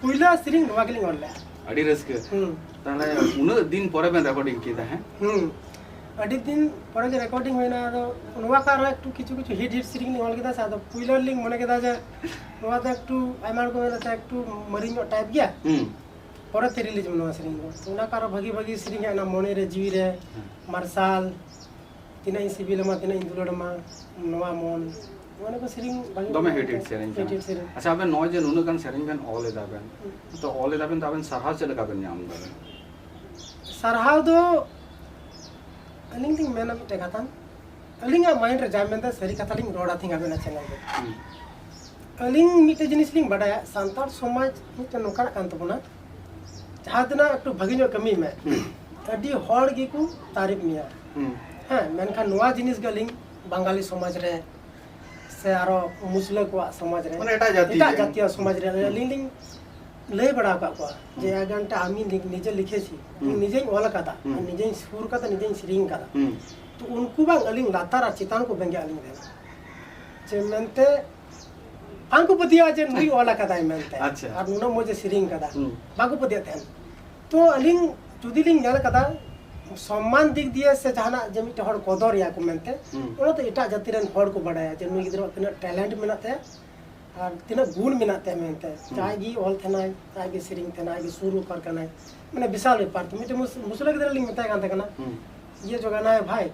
ᱯᱩᱭᱞᱟᱹ ᱥᱮᱨᱮᱧ ᱱᱚᱣᱟ ᱜᱮᱞᱤᱧ ᱚᱞ ᱞᱮᱫᱼᱟ᱾ ᱟᱹᱰᱤ ᱨᱟᱹᱥᱠᱟᱹ᱾ ᱦᱩᱸ᱾ ᱛᱟᱦᱞᱮ ᱩᱱᱟᱹᱜ ᱫᱤᱱ ᱯᱚᱨᱮ ᱵᱮᱱ ᱨᱮᱠᱚᱨᱰᱤᱝ ᱠᱮᱫᱟ, ᱦᱮᱸ? ᱦᱩᱸ᱾ ᱟᱹᱰᱤ ᱫᱤᱱ ᱯᱚᱨᱮ ᱜᱮ ᱨᱮᱠᱚᱨᱰᱤᱝ ᱦᱩᱭᱱᱟ᱾ ᱟᱫᱚ ᱱᱚᱣᱟ ᱠᱚ ᱟᱨᱦᱚᱸ ᱮᱠᱴᱩ ᱠᱤᱪᱷᱩ ᱠᱤᱪᱷᱩ ᱦᱤᱴ ᱦᱤᱴ ᱥᱮᱨᱮᱧ ᱞᱤᱧ ᱚᱞ ᱠᱮᱫᱟ ᱥᱮ, ᱟᱫᱚ ᱯᱩᱭᱞᱟᱹ ᱨᱮᱞᱤᱧ ᱢᱚᱱᱮ ᱠᱮᱫᱟ ᱡᱮ ᱱᱚᱣᱟ ᱫᱚ ᱮᱠᱴᱩ ᱟᱭᱢᱟ ᱦᱚᱲ ᱠᱚ ᱢᱮᱱ ᱮᱫᱟ ᱮᱠᱴᱩ ᱢᱟᱨᱮ ᱧᱚᱜ ᱴᱟᱭᱤᱯ ᱜᱮᱭᱟ᱾ ᱦᱩᱸ᱾ ᱯᱚᱨᱮᱛᱮ ᱨᱤᱞᱤᱡᱽ ᱢᱮ ᱱᱚᱣᱟ ᱥᱮᱨᱮᱧ ᱫᱚ᱾ ᱛᱚ ᱚᱱᱟ ᱠᱚ ᱟᱨᱚ ᱵᱷᱟᱹᱜᱤ ᱵᱷᱟᱹᱜᱤ ᱥᱮᱨᱮᱧ ᱦᱮᱡ ᱮᱱᱟ, ᱢᱚᱱᱮ ᱨᱮ ᱡᱤᱣᱤ ᱨᱮ, ᱦᱮᱸ᱾ ᱢᱟᱨᱥᱟᱞ, ᱛᱤᱱᱟᱹᱜ ᱤᱧ ᱥᱤᱵᱤᱞ ᱟᱢᱟ, ᱛᱤᱱᱟᱹᱜ ᱤᱧ ᱫᱩᱞᱟᱹᱲ ᱟᱢᱟ, ᱱᱚᱣᱟ ᱢᱚᱱ, ᱱᱚᱣᱟ ᱠᱚ ᱥᱮᱨᱮᱧ ᱵᱷᱟᱹᱜᱤ ᱫᱚᱢᱮ ᱵᱷᱟᱹᱜᱤ ᱦᱤᱴ ᱦᱤᱴ ᱥᱮᱨᱮᱧ ᱦᱤᱴ ᱠᱟᱱᱟ᱾ ᱦᱤᱴ ᱥᱮᱨᱮᱧ᱾ ᱟᱪᱪᱷᱟ, ᱟᱵᱮᱱ ᱱᱚᱜᱼᱚᱭ ᱡᱮ ᱱᱩᱱᱟᱹᱜ ᱜᱟᱱ ᱥᱮᱨᱮᱧ ᱵᱮᱱ ᱚᱞ ᱮᱫᱟ ᱵᱮᱱ, ᱦᱩᱸ᱾ ᱛᱚ ᱚᱞ ᱮᱫᱟ ᱵᱮᱱ, ᱛᱚ ᱟᱵᱮᱱ ᱥᱟᱨᱦᱟᱣ ᱪᱮᱫ ᱞᱮᱠᱟ ᱵᱮᱱ ᱧᱟᱢ ᱮᱫᱟ ᱵᱮᱱ? ᱥᱟᱨᱦᱟᱣ ᱫᱚ ᱟᱹᱞᱤᱧ ᱞᱤᱧ ᱢᱮᱱᱟ ᱢᱤᱫᱴᱮᱱ ᱠᱟᱛᱷᱟ, ᱟᱹᱞᱤᱧᱟᱜ ᱢᱟᱭᱤᱱᱰ ᱨᱮ ᱡᱟ ᱢᱮᱱᱫᱟ ᱥᱟᱹᱨᱤ ᱠᱟᱛᱷᱟ ᱞᱤᱧ ᱨᱚᱲᱟ ᱛᱮᱦᱮᱧ ᱟᱵᱮᱱᱟᱜ ᱪᱮᱱᱮᱞ ᱨᱮ᱾ ᱦᱩᱸ᱾ ᱟᱹᱞᱤᱧ ᱢᱤᱫᱴᱮᱱ ᱡᱤᱱᱤᱥ ᱞᱤᱧ ᱵᱟᱰᱟᱭᱟ, ᱥᱟᱱᱛᱟᱲ ᱥᱚᱢᱟᱡᱽ ᱢᱤᱫᱴᱮᱱ ᱱᱚᱝᱠᱟᱱᱟᱜ ᱠᱟᱱ ᱛᱟᱵᱚᱱᱟ, ᱡᱟᱦᱟᱸ ᱛᱤᱱᱟᱹᱜ ᱮᱠᱴᱩ ᱵᱷᱟᱹᱜᱤ ᱧᱚᱜ ᱠᱟᱹᱢᱤ ᱢᱮ, ᱦᱩᱸ᱾ ᱟᱹᱰᱤ ᱦᱚᱲ ᱜᱮᱠᱚ ᱛᱟᱨᱤᱯ ᱢᱮᱭᱟ᱾ ᱦᱩᱸ᱾ ᱦᱮᱸ, ᱢᱮᱱᱠᱷᱟᱱ ᱱᱚᱣᱟ ᱡᱤᱱᱤᱥ ᱜᱮ ᱟᱹᱞᱤᱧ ᱵᱟᱝᱜᱟᱞᱤ ᱥᱚᱢᱟᱡᱽ ᱨᱮ ᱥᱮ ᱟᱨᱚ ᱢᱩᱥᱞᱟᱹ ᱠᱚᱣᱟᱜ ᱥᱚᱢᱟᱡᱽ ᱨᱮ, ᱢᱟᱱᱮ ᱮᱴᱟᱜ ᱡᱟᱹᱛᱤ ᱮᱴᱟᱜ ᱨᱮᱱ᱾ ᱡᱟᱹᱛᱤᱭᱟᱜ ᱥᱚᱢᱟᱡᱽ ᱨᱮ ᱦᱩᱸ᱾ ᱟᱹᱞᱤᱧ ᱞᱤᱧ ᱞᱟᱹᱭ ᱵᱟᱲᱟ ᱟᱠᱟᱫ ᱠᱚᱣᱟ ᱡᱮ, ᱦᱩᱸ᱾ ᱟᱜᱟᱱ ᱴᱟ ᱟᱢᱤ ᱱᱤ-, ᱱᱤᱡᱮ ᱞᱤᱠᱷᱮᱪᱷᱤ, ᱦᱩᱸ᱾ ᱱᱤᱡᱮᱧ ᱚᱞ ᱟᱠᱟᱫᱟ, ᱦᱩᱸ᱾ ᱟᱨ ᱱᱤᱡᱮᱧ ᱥᱩᱨ ᱠᱟᱫᱟ, ᱱᱤᱡᱮᱧ ᱥᱮᱨᱮᱧ ᱠᱟᱫᱟ᱾ ᱦᱩᱸ᱾ ᱛᱚ ᱩᱱᱠᱩ ᱵᱟᱝ ᱟᱹᱞᱤᱧ ᱞᱟᱛᱟᱨ ᱟᱨ ᱪᱮᱛᱟᱱ ᱠᱚ ᱵᱮᱸᱜᱮᱫ ᱟᱹᱞᱤᱧ ᱠᱟᱱᱟ᱾ ᱡᱮ ᱢᱮᱱᱛᱮ ᱵᱟᱝ ᱠᱚ ᱯᱟᱹᱛᱭᱟᱹᱜᱼᱟ ᱡᱮ ᱱᱩᱭ ᱚᱞ ᱟᱠᱟᱫᱟᱭ ᱢᱮᱱᱛᱮ᱾ ᱟᱪᱪᱷᱟ᱾ ᱟᱨ ᱱᱩᱱᱟᱹᱜ ᱢᱚᱡᱽ ᱮ ᱥᱮᱨᱮᱧ ᱠᱟᱫᱟ᱾ ᱦᱩᱸ᱾ ᱵᱟᱝ ᱠᱚ ᱯᱟᱹᱛᱭᱟᱹᱜ ᱛᱟᱦᱮᱸᱱ᱾ ᱛᱚ ᱟᱹᱞᱤᱧ ᱡᱩᱫᱤ ᱞᱤᱧ ᱧᱮᱞ ᱠᱟᱫᱟ, ᱥᱚᱢᱢᱟᱱ ᱫᱤᱠ ᱫᱤᱭᱮ ᱥᱮ ᱡᱟᱦᱟᱱᱟᱜ ᱡᱮ ᱢᱤᱫᱴᱮᱱ ᱦᱚᱲ ᱠᱚᱫᱚᱨ ᱮᱭᱟ ᱠᱚ ᱢᱮᱱᱛᱮ, ᱦᱩᱸ᱾ ᱚᱱᱟ ᱫᱚ ᱮᱴᱟᱜ ᱡᱟᱹᱛᱤ ᱨᱮᱱ ᱦᱚᱲ ᱠᱚ ᱵᱟᱰᱟᱭᱟ ᱡᱮ ᱱᱩᱭ ᱜᱤᱫᱽᱨᱟᱹᱣᱟᱜ ᱛᱤᱱᱟᱹᱜ ᱴᱮᱞᱮᱱᱴ ᱢᱮᱱᱟᱜ ᱛᱟᱭᱟ ᱟᱨ ᱛᱤᱱᱟᱹᱜ ᱜᱩᱱ ᱢᱮᱱᱟᱜ ᱛᱟᱭᱟ ᱢᱮᱱᱛᱮ᱾ ᱦᱩᱸ᱾ ᱡᱟᱦᱟᱸᱭ ᱜᱮ ᱚᱞ ᱛᱟᱦᱮᱱᱟᱭ, ᱡᱟᱦᱟᱸᱭ ᱜᱮ ᱥᱮᱨᱮᱧ ᱛᱟᱦᱮᱱᱟᱭ, ᱟᱡ ᱜᱮ ᱥᱩᱨ ᱚᱠᱟᱨ ᱠᱟᱱᱟᱭ, ᱢᱟᱱᱮ ᱵᱤᱥᱟᱞ ᱵᱮᱯᱟᱨ᱾ ᱛᱚ ᱢᱤᱫᱴᱮᱱ ᱢᱩᱥ-, ᱢᱩᱥᱞᱟᱹ ᱜᱤᱫᱽᱨᱟᱹ ᱞᱤᱧ ᱢᱮᱛᱟᱭ ᱠᱟᱱ ᱛᱟᱦᱮᱸ ᱠᱟᱱᱟ, ᱦᱩᱸ᱾ ᱤᱭᱟᱹ ᱡᱚ ᱜᱟᱱᱟ ᱦᱮ ᱵᱷᱟᱭ,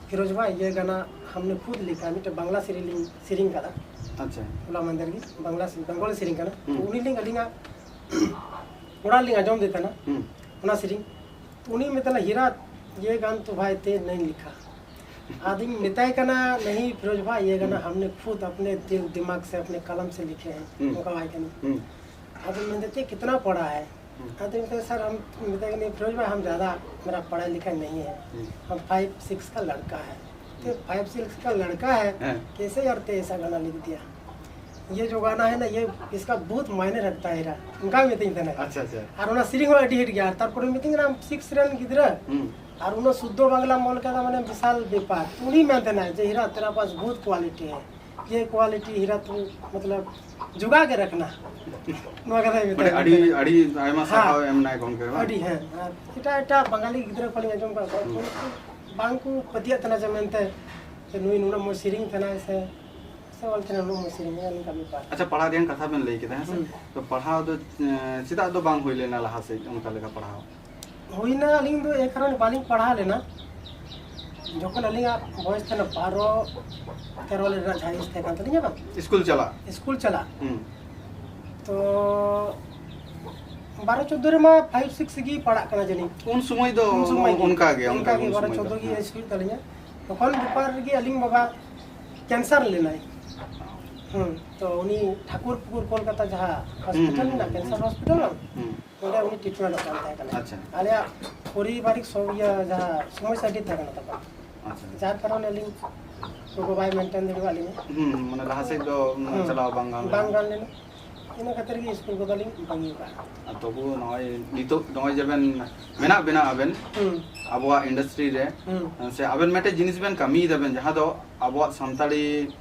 ᱯᱷᱤᱨᱳᱡᱽ ᱵᱷᱟᱭ, ᱤᱭᱟᱹ ᱜᱟᱱᱟ ᱦᱟᱢᱱᱮ ᱠᱷᱩᱫ ᱞᱤᱠᱷᱟ, ᱢᱤᱫᱴᱮᱱ ᱵᱟᱝᱞᱟ ᱥᱮᱨᱮᱧ ᱞᱤᱧ ᱥᱮᱨᱮᱧ ᱠᱟᱫᱟ᱾ ᱟᱪᱪᱷᱟ᱾ ᱦᱚᱞᱟ ᱢᱟᱦᱫᱮᱨ ᱜᱮ ᱵᱟᱝᱞᱟ ᱥᱮᱨᱮᱧ, ᱵᱮᱝᱜᱚᱞᱤ ᱥᱮᱨᱮᱧ ᱠᱟᱱᱟ᱾ ᱛᱚ ᱦᱩᱸ᱾ ᱩᱱᱤ ᱞᱤᱧ ᱟᱹᱞᱤᱧᱟᱜ ᱚᱲᱟᱜ ᱨᱮᱞᱤᱧ ᱟᱸᱡᱚᱢ ᱫᱮ ᱛᱟᱦᱮᱱᱟ, ᱦᱩᱸ᱾ ᱚᱱᱟ ᱥᱮᱨᱮᱧ᱾ ᱛᱚ ᱩᱱᱤ ᱢᱮᱛᱟᱞᱟ, "ᱦᱤᱨᱟ, ᱤᱭᱟᱹ ᱜᱟᱱ ᱛᱚ ᱵᱷᱟᱭ ᱛᱮ ᱱᱟᱹᱧ ᱞᱤᱠᱷᱟ᱾" ᱟᱫᱚᱧ ᱢᱮᱛᱟᱭ ᱠᱟᱱᱟ, "ᱱᱟᱦᱤ ᱯᱷᱤᱨᱳᱡᱽ ᱵᱷᱟᱭ, ᱤᱭᱟᱹ ᱜᱟᱱᱟ ᱦᱩᱸ᱾ ᱦᱟᱢᱱᱮ ᱠᱷᱩᱫ ᱟᱯᱱᱮ ᱫᱤᱞ ᱫᱤᱢᱟᱜᱽ ᱥᱮ ᱟᱯᱱᱮ ᱠᱟᱞᱟᱢ ᱥᱮ ᱞᱤᱠᱷᱮ ᱦᱮ", ᱦᱩᱸ᱾ ᱚᱱᱠᱟ ᱵᱟᱭ ᱠᱟᱱᱟ᱾ ᱦᱩᱸ᱾ ᱟᱫᱚ ᱢᱮᱱᱫᱟ, "ᱪᱮᱫ, ᱠᱤᱛᱱᱟ ᱯᱚᱲᱟ ᱦᱮ?" ᱦᱩᱸ᱾ ᱟᱫᱚ ᱢᱮᱛᱟᱭ, "ᱥᱟᱨ, ᱦᱟᱢ", ᱢᱮᱛᱟᱭ ᱠᱟᱹᱱᱟᱹᱧ, "ᱯᱷᱤᱨᱳᱡᱽ ᱵᱷᱟᱭ, ᱦᱟᱢ ᱡᱟᱫᱟ ᱢᱮᱨᱟ ᱯᱟᱲᱷᱟᱭ ᱞᱤᱠᱷᱟᱭ ᱱᱟᱦᱤ ᱦᱮ, ᱦᱩᱸ᱾ ᱦᱟᱢ ᱯᱷᱟᱭᱤᱵᱷ ᱥᱤᱠᱥ ᱠᱟ ᱞᱟᱲᱠᱟ ᱦᱮ, ᱛᱮ ᱦᱩᱸ᱾ ᱯᱷᱟᱭᱤᱵᱷ ᱥᱤᱠᱥ ᱠᱟ ᱞᱟᱲᱠᱟ ᱦᱮ, ᱦᱮᱸ᱾ ᱠᱮᱥᱮ ᱭᱟᱨ ᱛᱮ ᱮᱥᱟ ᱜᱟᱱᱟ ᱞᱤᱠᱷ ᱫᱤᱭᱟ?" ये जो गाना है ना, ये इसका बहुत मायने रखता है हीरा, ᱚᱱᱠᱟ ᱢᱤᱛᱟᱹᱧ ᱛᱟᱦᱮᱱᱟ᱾ ᱟᱪᱪᱷᱟ, ᱟᱪᱪᱷᱟ᱾ ᱟᱨ ᱚᱱᱟ ᱥᱮᱨᱮᱧ ᱦᱚᱸ ᱟᱹᱰᱤ ᱦᱤᱴ ᱜᱮᱭᱟ᱾ ᱟᱨ ᱛᱟᱨᱯᱚᱨᱮ ᱢᱤᱛᱟᱹᱧ ᱠᱟᱱᱟ, ᱟᱢ ᱥᱤᱠᱥ ᱨᱮᱱ ᱜᱤᱫᱽᱨᱟᱹ, ᱦᱩᱸ᱾ ᱟᱨ ᱩᱱᱟᱹᱜ ᱥᱩᱫᱽᱫᱷᱚ ᱵᱟᱝᱞᱟᱢ ᱚᱞ ᱠᱟᱫᱟ, ᱢᱟᱱᱮ ᱵᱤᱥᱟᱞ ᱵᱮᱯᱟᱨ᱾ ᱩᱱᱤ ᱢᱮᱱ ᱛᱟᱦᱮᱱᱟ ᱡᱮ, ᱦᱤᱨᱟ, ᱛᱮᱨᱟ ᱯᱟᱥ ᱵᱚᱦᱩᱛ ᱠᱣᱟᱞᱤᱴᱤ ᱦᱮ, ᱭᱮ ᱠᱣᱟᱞᱤᱴᱤ ᱦᱤᱨᱟ ᱛᱩ, ᱢᱚᱛᱞᱚᱵ, ᱡᱩᱜᱟ ᱜᱮ ᱨᱟᱠᱷᱱᱟ᱾ ᱱᱚᱣᱟ ᱠᱟᱛᱷᱟᱭ ᱢᱮᱛᱟᱭ ᱢᱟᱱᱮ ᱠᱟᱱ ᱟᱹᱰᱤ, ᱛᱟᱦᱮᱱᱟ᱾ ᱟᱹᱰᱤ ᱟᱭᱢᱟ ᱦᱮᱸ, ᱥᱟᱨᱦᱟᱣ ᱮᱢ ᱱᱟᱭ ᱜᱚᱢᱠᱮ, ᱵᱟᱝ? ᱟᱹᱰᱤ, ᱦᱮᱸ᱾ ᱟᱨ ᱮᱴᱟᱜ, ᱮᱴᱟᱜ ᱵᱟᱝᱜᱟᱞᱤ ᱜᱤᱫᱽᱨᱟᱹ ᱠᱚᱞᱤᱧ ᱟᱸᱡᱚᱢ ᱠᱟᱜ ᱠᱚᱣᱟ, ᱦᱩᱸ᱾ ᱩᱱᱠᱩ ᱵᱟᱝ ᱠᱚ ᱯᱟᱹᱛᱭᱟᱹᱜ ᱛᱟᱦᱮᱱᱟ ᱡᱮ ᱢᱮᱱᱛᱮ, ᱡᱮ ᱱᱩᱭ ᱱᱩᱱᱟᱹᱜ ᱢᱚᱡᱽ ᱥᱮᱨᱮᱧ ᱛᱟᱦᱮᱱᱟᱭ ᱥᱮ, ᱥᱮ ᱚᱞ ᱛᱟᱦᱮᱱᱟ ᱱᱩᱱᱟᱹᱜ ᱢᱚᱡᱽ ᱥᱮᱨᱮᱧ, ᱚᱱᱠᱟ ᱵᱮᱯᱟᱨ᱾ ᱟᱪᱪᱷᱟ, ᱯᱟᱲᱦᱟᱣ ᱨᱮᱭᱟᱜ ᱠᱟᱛᱷᱟ ᱵᱮᱱ ᱞᱟᱹᱭ ᱠᱮᱫᱟ, ᱦᱮᱸ ᱥᱮ? ᱦᱩᱸ᱾ ᱛᱚ ᱯᱟᱲᱦᱟᱣ ᱫᱚ, ᱮᱸ, ᱪᱮᱫᱟᱜ ᱫᱚ ᱵᱟᱝ ᱦᱩᱭ ᱞᱮᱱᱟ ᱞᱟᱦᱟ ᱥᱮᱫ ᱚᱱᱠᱟ ᱞᱮᱠᱟ ᱯᱟᱲᱦᱟᱣ? ᱦᱩᱭᱱᱟ, ᱟᱹᱞᱤᱧ ᱫᱚ ᱮᱭ ᱠᱟᱨᱚᱱ ᱵᱟᱹᱞᱤᱧ ᱯᱟᱲᱦᱟᱣ ᱞᱮᱱᱟ᱾ ᱡᱚᱠᱷᱚᱱ ᱟᱹᱞᱤᱧᱟᱜ ᱵᱚᱭᱮᱥ ᱛᱟᱦᱮᱸ ᱠᱟᱱᱟ ᱵᱟᱨᱚ, ᱛᱮᱨᱚ ᱨᱮᱱᱟᱜ ᱡᱟᱦᱟᱸ ᱮᱡᱽ ᱛᱟᱦᱮᱸ ᱠᱟᱱ ᱛᱟᱹᱞᱤᱧᱟ ᱵᱟᱝ? ᱥᱠᱩᱞ ᱪᱟᱞᱟᱜ? ᱦᱩᱸ᱾ ᱛᱚ ᱵᱟᱨᱚ ᱪᱳᱫᱽᱫᱳ ᱨᱮᱢᱟ ᱯᱷᱟᱭᱤᱵᱷ ᱥᱤᱠᱥ ᱜᱮ ᱯᱟᱲᱟᱜ ᱠᱟᱱᱟ ᱡᱟᱹᱱᱤᱡ᱾ ᱩᱱ ᱥᱚᱢᱚᱭ ᱫᱚ ᱩᱱ ᱥᱚᱢᱚᱭ ᱜᱮ᱾ ᱚᱱᱠᱟ ᱜᱮ, ᱚᱱᱠᱟ ᱚᱱᱠᱟ ᱜᱮ ᱩᱱ ᱵᱟᱨᱚ ᱥᱚᱢᱚᱭ ᱪᱳᱫᱽᱫᱳ ᱫᱚ᱾ ᱜᱮ ᱮᱡᱽ ᱦᱩᱭᱩᱜ ᱛᱟᱹᱞᱤᱧᱟ᱾ ᱛᱚᱠᱷᱚᱱ ᱵᱮᱯᱟᱨ ᱨᱮᱜᱮ ᱟᱹᱞᱤᱧ ᱵᱟᱵᱟ ᱠᱮᱱᱥᱟᱨ ᱞᱮᱱᱟᱭ᱾ ᱦᱩᱸ᱾ ᱛᱚ ᱩᱱᱤ ᱴᱷᱟᱠᱩᱨᱯᱩᱨ ᱠᱳᱞᱠᱟᱛᱟ ᱡᱟᱦᱟᱸ ᱦᱩᱸ, ᱦᱚᱥᱯᱤᱴᱟᱞ ᱦᱩᱸ, ᱢᱮᱱᱟᱜᱼᱟ, ᱦᱩᱸ, ᱠᱮᱱᱥᱟᱨ ᱦᱩᱸ᱾ ᱦᱚᱥᱯᱤᱴᱟᱞ ᱵᱟᱝ? ᱦᱩᱸ᱾ ᱚᱸᱰᱮ ᱩᱱᱤ ᱴᱨᱤᱴᱢᱮᱱᱴᱚᱜ ᱠᱟᱱ ᱛᱟᱦᱮᱸ ᱠᱟᱱᱟ᱾ ᱟᱪᱪᱷᱟ᱾ ᱟᱞᱮᱭᱟᱜ ᱯᱟᱨᱤᱵᱟᱨᱤᱠ ᱥᱚ-, ᱤᱭᱟᱹ, ᱡᱟᱦᱟᱸ ᱥᱚᱢᱚᱥᱥᱟ ᱟᱹᱰᱤ ᱛᱟᱦᱮᱸ ᱠᱟᱱᱟ ᱛᱚᱠᱷᱚᱱ᱾ ᱟᱪᱪᱷᱟ᱾ ᱡᱟᱨ ᱠᱟᱨᱚᱱᱮ ᱟᱹᱞᱤᱧ ᱜᱚᱜᱚ ᱵᱟᱭ ᱢᱮᱱᱴᱮᱱ ᱫᱟᱲᱮᱭᱟᱜ ᱞᱤᱧᱟ᱾ ᱦᱩᱸ, ᱢᱟᱱᱮ ᱞᱟᱦᱟ ᱥᱮᱫ ᱫᱚ, ᱢᱟᱱᱮ, ᱦᱩᱸ᱾ ᱪᱟᱞᱟᱣ ᱵᱟᱝ ᱜᱟᱱ ᱵᱟᱝ ᱞᱮᱱᱟ᱾ ᱜᱟᱱ ᱞᱮᱱᱟ᱾ ᱤᱱᱟᱹ ᱠᱷᱟᱹᱛᱤᱨ ᱜᱮ ᱥᱠᱩᱞ ᱠᱚᱫᱚ ᱞᱤᱧ ᱵᱟᱹᱜᱤ ᱠᱟᱜᱼᱟ᱾ ᱟᱨ ᱛᱚᱵᱩ ᱱᱚᱜᱼᱚᱭ ᱱᱤᱛᱚᱜ ᱱᱚᱜᱼᱚᱭ ᱡᱮ ᱵᱮᱱ ᱢᱮᱱᱟᱜ ᱵᱮᱱᱟ ᱟᱵᱮᱱ ᱦᱩᱸ᱾ ᱟᱵᱚᱣᱟᱜ ᱤᱱᱰᱟᱥᱴᱨᱤ ᱨᱮ, ᱦᱩᱸ᱾ ᱥᱮ ᱟᱵᱮᱱ ᱢᱤᱫᱴᱮᱡ ᱡᱤᱱᱤᱥ ᱵᱮᱱ ᱠᱟᱹᱢᱤᱭᱮᱫᱟ ᱵᱮᱱ, ᱡᱟᱦᱟᱸ ᱫᱚ ᱟᱵᱚᱣᱟᱜ ᱥᱟᱱᱛᱟᱲᱤ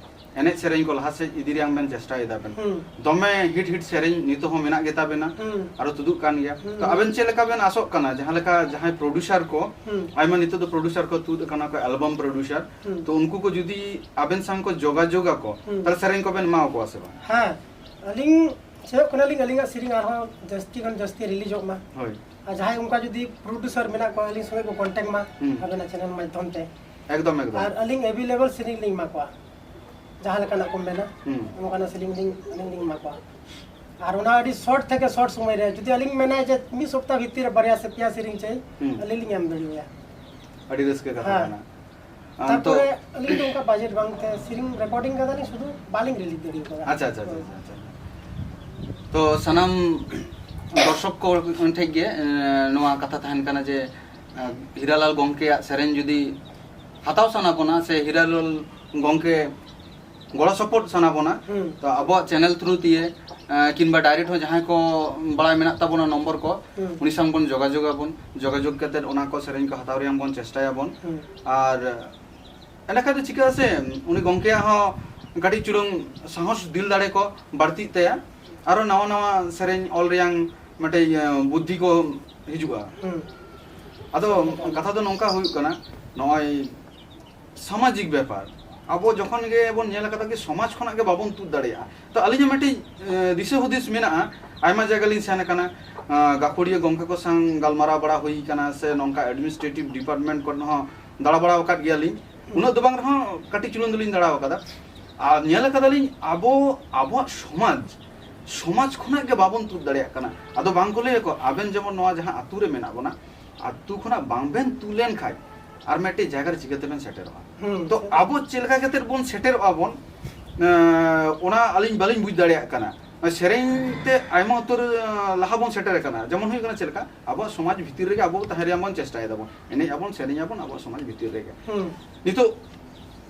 ᱮᱱᱮᱡ ᱥᱮᱨᱮᱧ ᱠᱚ ᱞᱟᱦᱟ ᱥᱮᱫ ᱤᱫᱤ ᱨᱮᱭᱟᱜ ᱵᱮᱱ ᱪᱮᱥᱴᱟᱭᱮᱫᱟ ᱵᱮᱱ᱾ ᱦᱩᱸ᱾ ᱫᱚᱢᱮ ᱦᱤᱴ ᱦᱤᱴ ᱥᱮᱨᱮᱧ ᱱᱤᱛᱚᱜ ᱦᱚᱸ ᱢᱮᱱᱟᱜ ᱜᱮᱛᱟ ᱵᱮᱱᱟ, ᱦᱩᱸ᱾ ᱟᱨᱚ ᱛᱩᱫᱩᱜ ᱠᱟᱱ ᱜᱮᱭᱟ᱾ ᱦᱩᱸ᱾ ᱛᱚ ᱟᱵᱮᱱ ᱪᱮᱫ ᱞᱮᱠᱟ ᱵᱮᱱ ᱟᱥᱚᱜ ᱠᱟᱱᱟ, ᱡᱟᱦᱟᱸ ᱞᱮᱠᱟ ᱡᱟᱦᱟᱸᱭ ᱯᱨᱚᱰᱭᱩᱥᱟᱨ ᱠᱚ, ᱦᱩᱸ᱾ ᱟᱭᱢᱟ ᱱᱤᱛᱚᱜ ᱫᱚ ᱯᱨᱚᱰᱭᱩᱥᱟᱨ ᱠᱚ ᱛᱩᱫ ᱟᱠᱟᱱᱟ ᱠᱚ, ᱮᱞᱵᱟᱢ ᱯᱨᱚᱰᱭᱩᱥᱟᱨ, ᱦᱩᱸ᱾ ᱛᱚ ᱩᱱᱠᱩ ᱠᱚ ᱡᱩᱫᱤ ᱟᱵᱮᱱ ᱥᱟᱶ ᱠᱚ ᱡᱳᱜᱟᱡᱳᱜᱽ ᱟᱠᱚ, ᱦᱩᱸ᱾ ᱛᱟᱦᱞᱮ ᱥᱮᱨᱮᱧ ᱠᱚᱵᱮᱱ ᱮᱢᱟ ᱠᱚᱣᱟ ᱥᱮ ᱵᱟᱝ? ᱦᱮᱸ, ᱟᱹᱞᱤᱧ ᱪᱮᱫ ᱠᱟᱱᱟᱞᱤᱧ, ᱟᱹᱞᱤᱧᱟᱜ ᱥᱮᱨᱮᱧ ᱟᱨᱦᱚᱸ ᱡᱟᱹᱥᱛᱤ ᱠᱷᱚᱱ ᱡᱟᱹᱥᱛᱤ ᱨᱤᱞᱤᱡᱚᱜ ᱢᱟ᱾ ᱦᱳᱭ᱾ ᱟᱨ ᱡᱟᱦᱟᱸᱭ ᱚᱱᱠᱟ ᱡᱩᱫᱤ ᱯᱨᱚᱰᱭᱩᱥᱟᱨ ᱢᱮᱱᱟᱜ ᱠᱚᱣᱟ, ᱟᱹᱞᱤᱧ ᱥᱚᱸᱜᱮ ᱠᱚ ᱠᱚᱱᱴᱟᱠᱴ ᱢᱟ, ᱦᱩᱸ᱾ ᱟᱵᱮᱱᱟᱜ ᱪᱮᱱᱮᱞ ᱢᱟᱫᱽᱫᱷᱚᱢ ᱛᱮ᱾ ᱮᱠᱫᱚᱢ, ᱮᱠᱫᱚᱢ᱾ ᱟᱨ ᱟᱹᱞᱤᱧ ᱮᱵᱮᱞᱮᱵᱮᱞ ᱥᱮᱨᱮᱧ ᱞᱤᱧ ᱮᱢᱟ ᱠᱚᱣᱟ, ᱡᱟᱦᱟᱸ ᱞᱮᱠᱟᱱᱟᱜ ᱠᱚ ᱢᱮᱱᱟ, ᱦᱩᱸ᱾ ᱚᱱᱠᱟᱱᱟᱜ ᱥᱮᱨᱮᱧ ᱞᱤᱧ, ᱟᱹᱞᱤᱧ ᱞᱤᱧ ᱮᱢᱟ ᱠᱚᱣᱟ᱾ ᱟᱨ ᱚᱱᱟ ᱟᱹᱰᱤ ᱥᱚᱨᱴ ᱛᱷᱮᱠᱮ ᱥᱚᱨᱴ ᱥᱚᱢᱚᱭ ᱨᱮ, ᱡᱩᱫᱤ ᱟᱹᱞᱤᱧ ᱢᱮᱱᱟ ᱡᱮ ᱢᱤᱫ ᱥᱚᱯᱛᱟᱦ ᱵᱷᱤᱛᱤᱨ ᱨᱮ ᱵᱟᱨᱭᱟ ᱥᱮ ᱯᱮᱭᱟ ᱥᱮᱨᱮᱧ ᱪᱟᱹᱭ, ᱦᱩᱸ᱾ ᱟᱹᱞᱤᱧ ᱞᱤᱧ ᱮᱢ ᱫᱟᱲᱮᱣᱟᱭᱟ᱾ ᱟᱹᱰᱤ ᱨᱟᱹᱥᱠᱟᱹ ᱠᱟᱛᱷᱟ ᱦᱮᱸ᱾ ᱠᱟᱱᱟ᱾ ᱟᱢ ᱛᱚ ᱛᱟᱨᱯᱚᱨᱮ ᱟᱹᱞᱤᱧ ᱫᱚ ᱚᱱᱠᱟ ᱵᱟᱡᱮᱴ ᱵᱟᱝᱛᱮ ᱥᱮᱨᱮᱧ ᱨᱮᱠᱚᱨᱰᱤᱝ ᱠᱟᱫᱟᱞᱤᱧ, ᱥᱩᱫᱷᱩ ᱵᱟᱞᱤᱧ ᱨᱤᱞᱤᱡᱽ ᱫᱟᱲᱮ ᱠᱟᱫᱟ᱾ ᱟᱪᱪᱷᱟ, ᱟᱪᱪᱷᱟ, ᱟᱪᱪᱷᱟ, ᱦᱳᱭ᱾ ᱟᱪᱪᱷᱟ, ᱟᱪᱪᱷᱟ᱾ ᱛᱚ ᱥᱟᱱᱟᱢ ᱫᱚᱨᱥᱚᱠ ᱠᱚ ᱴᱷᱮᱡ ᱜᱮ, ᱮᱸ, ᱱᱚᱣᱟ ᱠᱟᱛᱷᱟ ᱛᱟᱦᱮᱱ ᱠᱟᱱᱟ ᱡᱮ, ᱮᱸ, ᱦᱤᱨᱟᱞᱟᱞ ᱜᱚᱢᱠᱮᱭᱟᱜ ᱥᱮᱨᱮᱧ ᱡᱩᱫᱤ ᱦᱟᱛᱟᱣ ᱥᱟᱱᱟ ᱠᱚᱱᱟ ᱥᱮ ᱦᱤᱨᱟᱞᱟᱞ ᱜᱚᱢᱠᱮ ᱜᱚᱲᱚ ᱥᱚᱯᱚᱦᱚᱫ ᱥᱟᱱᱟ ᱵᱚᱱᱟ, ᱦᱩᱸ᱾ ᱛᱚ ᱟᱵᱚᱣᱟᱜ ᱪᱮᱱᱮᱞ ᱛᱷᱨᱩ ᱛᱮ, ᱮ, ᱠᱤᱝᱵᱟ ᱰᱟᱭᱨᱮᱠᱴ ᱦᱚᱸ ᱡᱟᱦᱟᱸᱭ ᱠᱚ ᱵᱟᱲᱟᱭ ᱢᱮᱱᱟᱜ ᱛᱟᱵᱚᱱᱟ ᱱᱚᱢᱵᱚᱨ ᱠᱚ, ᱦᱩᱸ᱾ ᱩᱱᱤ ᱥᱟᱶ ᱵᱚᱱ ᱡᱳᱜᱟᱡᱳᱜᱽ ᱟᱵᱚᱱ, ᱡᱳᱜᱟᱡᱳᱜᱽ ᱠᱟᱛᱮ ᱚᱱᱟ ᱠᱚ ᱥᱮᱨᱮᱧ ᱠᱚ ᱦᱟᱛᱟᱣ ᱨᱮᱭᱟᱜ ᱵᱚᱱ ᱪᱮᱥᱴᱟᱭᱟᱵᱚᱱ᱾ ᱦᱩᱸ᱾ ᱟᱨ ᱮᱸᱰᱮᱠᱷᱟᱱ ᱫᱚ ᱪᱤᱠᱟᱹᱜᱼᱟ ᱥᱮ, ᱩᱱᱤ ᱜᱚᱢᱠᱮᱭᱟᱜ ᱦᱚᱸ ᱠᱟᱹᱴᱤᱡ ᱪᱩᱞᱩᱝ ᱥᱟᱦᱚᱥ ᱫᱤᱞ ᱫᱟᱲᱮ ᱠᱚ ᱵᱟᱹᱲᱛᱤᱜ ᱛᱟᱭᱟ, ᱟᱨᱚ ᱱᱟᱣᱟ ᱱᱟᱣᱟ ᱥᱮᱨᱮᱧ ᱚᱞ ᱨᱮᱭᱟᱝ ᱢᱤᱫᱴᱮᱡ, ᱮ, ᱵᱩᱫᱽᱫᱷᱤ ᱠᱚ ᱦᱤᱡᱩᱜᱼᱟ᱾ ᱦᱩᱸ᱾ ᱟᱫᱚ ᱠᱟᱛᱷᱟ ᱫᱚ ᱱᱚᱝᱠᱟ ᱦᱩᱭᱩᱜ ᱠᱟᱱᱟ, ᱱᱚᱜᱼᱚᱭ ᱥᱟᱢᱟᱡᱤᱠ ᱵᱮᱯᱟᱨ, ᱟᱵᱚ ᱡᱚᱠᱷᱚᱱ ᱜᱮ ᱵᱚᱱ ᱧᱮᱞ ᱟᱠᱟᱫᱟ ᱠᱤ ᱥᱚᱢᱟᱡᱽ ᱠᱷᱚᱱᱟᱜ ᱜᱮ ᱵᱟᱵᱚᱱ ᱛᱩᱫ ᱫᱟᱲᱮᱭᱟᱜᱼᱟ᱾ ᱛᱚ ᱟᱹᱞᱤᱧᱟᱜ ᱢᱤᱫᱴᱤᱡ, ᱮ, ᱫᱤᱥᱟᱹ ᱦᱩᱫᱤᱥ ᱢᱮᱱᱟᱜᱼᱟ, ᱟᱭᱢᱟ ᱡᱟᱭᱜᱟ ᱞᱤᱧ ᱥᱮᱱ ᱟᱠᱟᱱᱟ, ᱟ, ᱜᱟᱹᱠᱷᱩᱲᱤᱭᱟᱹ ᱜᱚᱢᱠᱮ ᱠᱚ ᱥᱟᱶ ᱜᱟᱞᱢᱟᱨᱟᱣ ᱵᱟᱲᱟ ᱦᱩᱭ ᱟᱠᱟᱱᱟ, ᱥᱮ ᱱᱚᱝᱠᱟ ᱮᱰᱢᱤᱱᱤᱥᱴᱨᱮᱴᱤᱵᱷ ᱰᱤᱯᱟᱨᱴᱢᱮᱱᱴ ᱠᱚᱨᱮ ᱦᱚᱸ ᱫᱟᱬᱟ ᱵᱟᱲᱟ ᱟᱠᱟᱫ ᱜᱮᱭᱟᱞᱤᱧ᱾ ᱩᱱᱟᱹᱜ ᱫᱚ ᱵᱟᱝ ᱨᱮᱦᱚᱸ ᱠᱟᱹᱴᱤᱡ ᱪᱩᱞᱩᱝ ᱫᱚᱞᱤᱧ ᱫᱟᱬᱟ ᱟᱠᱟᱫᱟ᱾ ᱟᱨ ᱧᱮᱞ ᱟᱠᱟᱫᱟᱞᱤᱧ ᱟᱵᱚ, ᱟᱵᱚᱣᱟᱜ ᱥᱚᱢᱟᱡᱽ, ᱥᱚᱢᱟᱡᱽ ᱠᱷᱚᱱᱟᱜ ᱜᱮ ᱵᱟᱵᱚᱱ ᱛᱩᱫ ᱫᱟᱲᱮᱭᱟᱜ ᱠᱟᱱᱟ᱾ ᱟᱫᱚ ᱵᱟᱝ ᱠᱚ ᱞᱟᱹᱭ ᱟᱠᱚ, ᱟᱵᱮᱱ ᱡᱮᱢᱚᱱ ᱱᱚᱣᱟ ᱡᱟᱦᱟᱸ ᱟᱹᱛᱩ ᱨᱮ ᱢᱮᱱᱟᱜ ᱵᱚᱱᱟ, ᱟᱹᱛᱩ ᱠᱷᱚᱱᱟᱜ ᱵᱟᱝ ᱵᱮᱱ ᱛᱩᱫ ᱞᱮᱱ ᱠᱷᱟᱡ ᱟᱨ ᱢᱤᱫᱴᱮᱡ ᱡᱟᱭᱜᱟ ᱨᱮ ᱪᱤᱠᱟᱹ ᱛᱮᱵᱮᱱ ᱥᱮᱴᱮᱨᱚᱜᱼᱟ? ᱦᱩᱸ, ᱛᱚ ᱥᱮ- ᱟᱵᱚ ᱪᱮᱫ ᱞᱮᱠᱟ ᱠᱟᱛᱮ ᱵᱚᱱ ᱥᱮᱴᱮᱨᱚᱜᱼᱟ ᱵᱚᱱ, ᱮᱸ, ᱚᱱᱟ ᱟᱹᱞᱤᱧ ᱵᱟᱹᱞᱤᱧ ᱵᱩᱡᱽ ᱫᱟᱲᱮᱭᱟᱜ ᱠᱟᱱᱟ᱾ ᱥᱮᱨᱮᱧ ᱛᱮ ᱟᱭᱢᱟ ᱩᱛᱟᱹᱨ, ᱮᱸ, ᱞᱟᱦᱟ ᱵᱚᱱ ᱥᱮᱴᱮᱨ ᱟᱠᱟᱱᱟ᱾ ᱡᱮᱢᱚᱱ ᱦᱩᱭᱩᱜ ᱠᱟᱱᱟ ᱪᱮᱫ ᱞᱮᱠᱟ, ᱟᱵᱚᱣᱟᱜ ᱥᱚᱢᱟᱡᱽ ᱵᱷᱤᱛᱤᱨ ᱨᱮᱜᱮ ᱟᱵᱚ ᱛᱟᱦᱮᱸ ᱨᱮᱭᱟᱜ ᱵᱚᱱ ᱪᱮᱥᱴᱟᱭ ᱫᱟᱵᱚᱱ, ᱮᱱᱮᱡ ᱟᱵᱚᱱ, ᱥᱮᱨᱮᱧ ᱟᱵᱚᱱ ᱟᱵᱚᱣᱟᱜ ᱥᱚᱢᱟᱡᱽ ᱵᱷᱤᱛᱤᱨ ᱨᱮᱜᱮ᱾ ᱦᱩᱸ᱾ ᱱᱤᱛᱚᱜ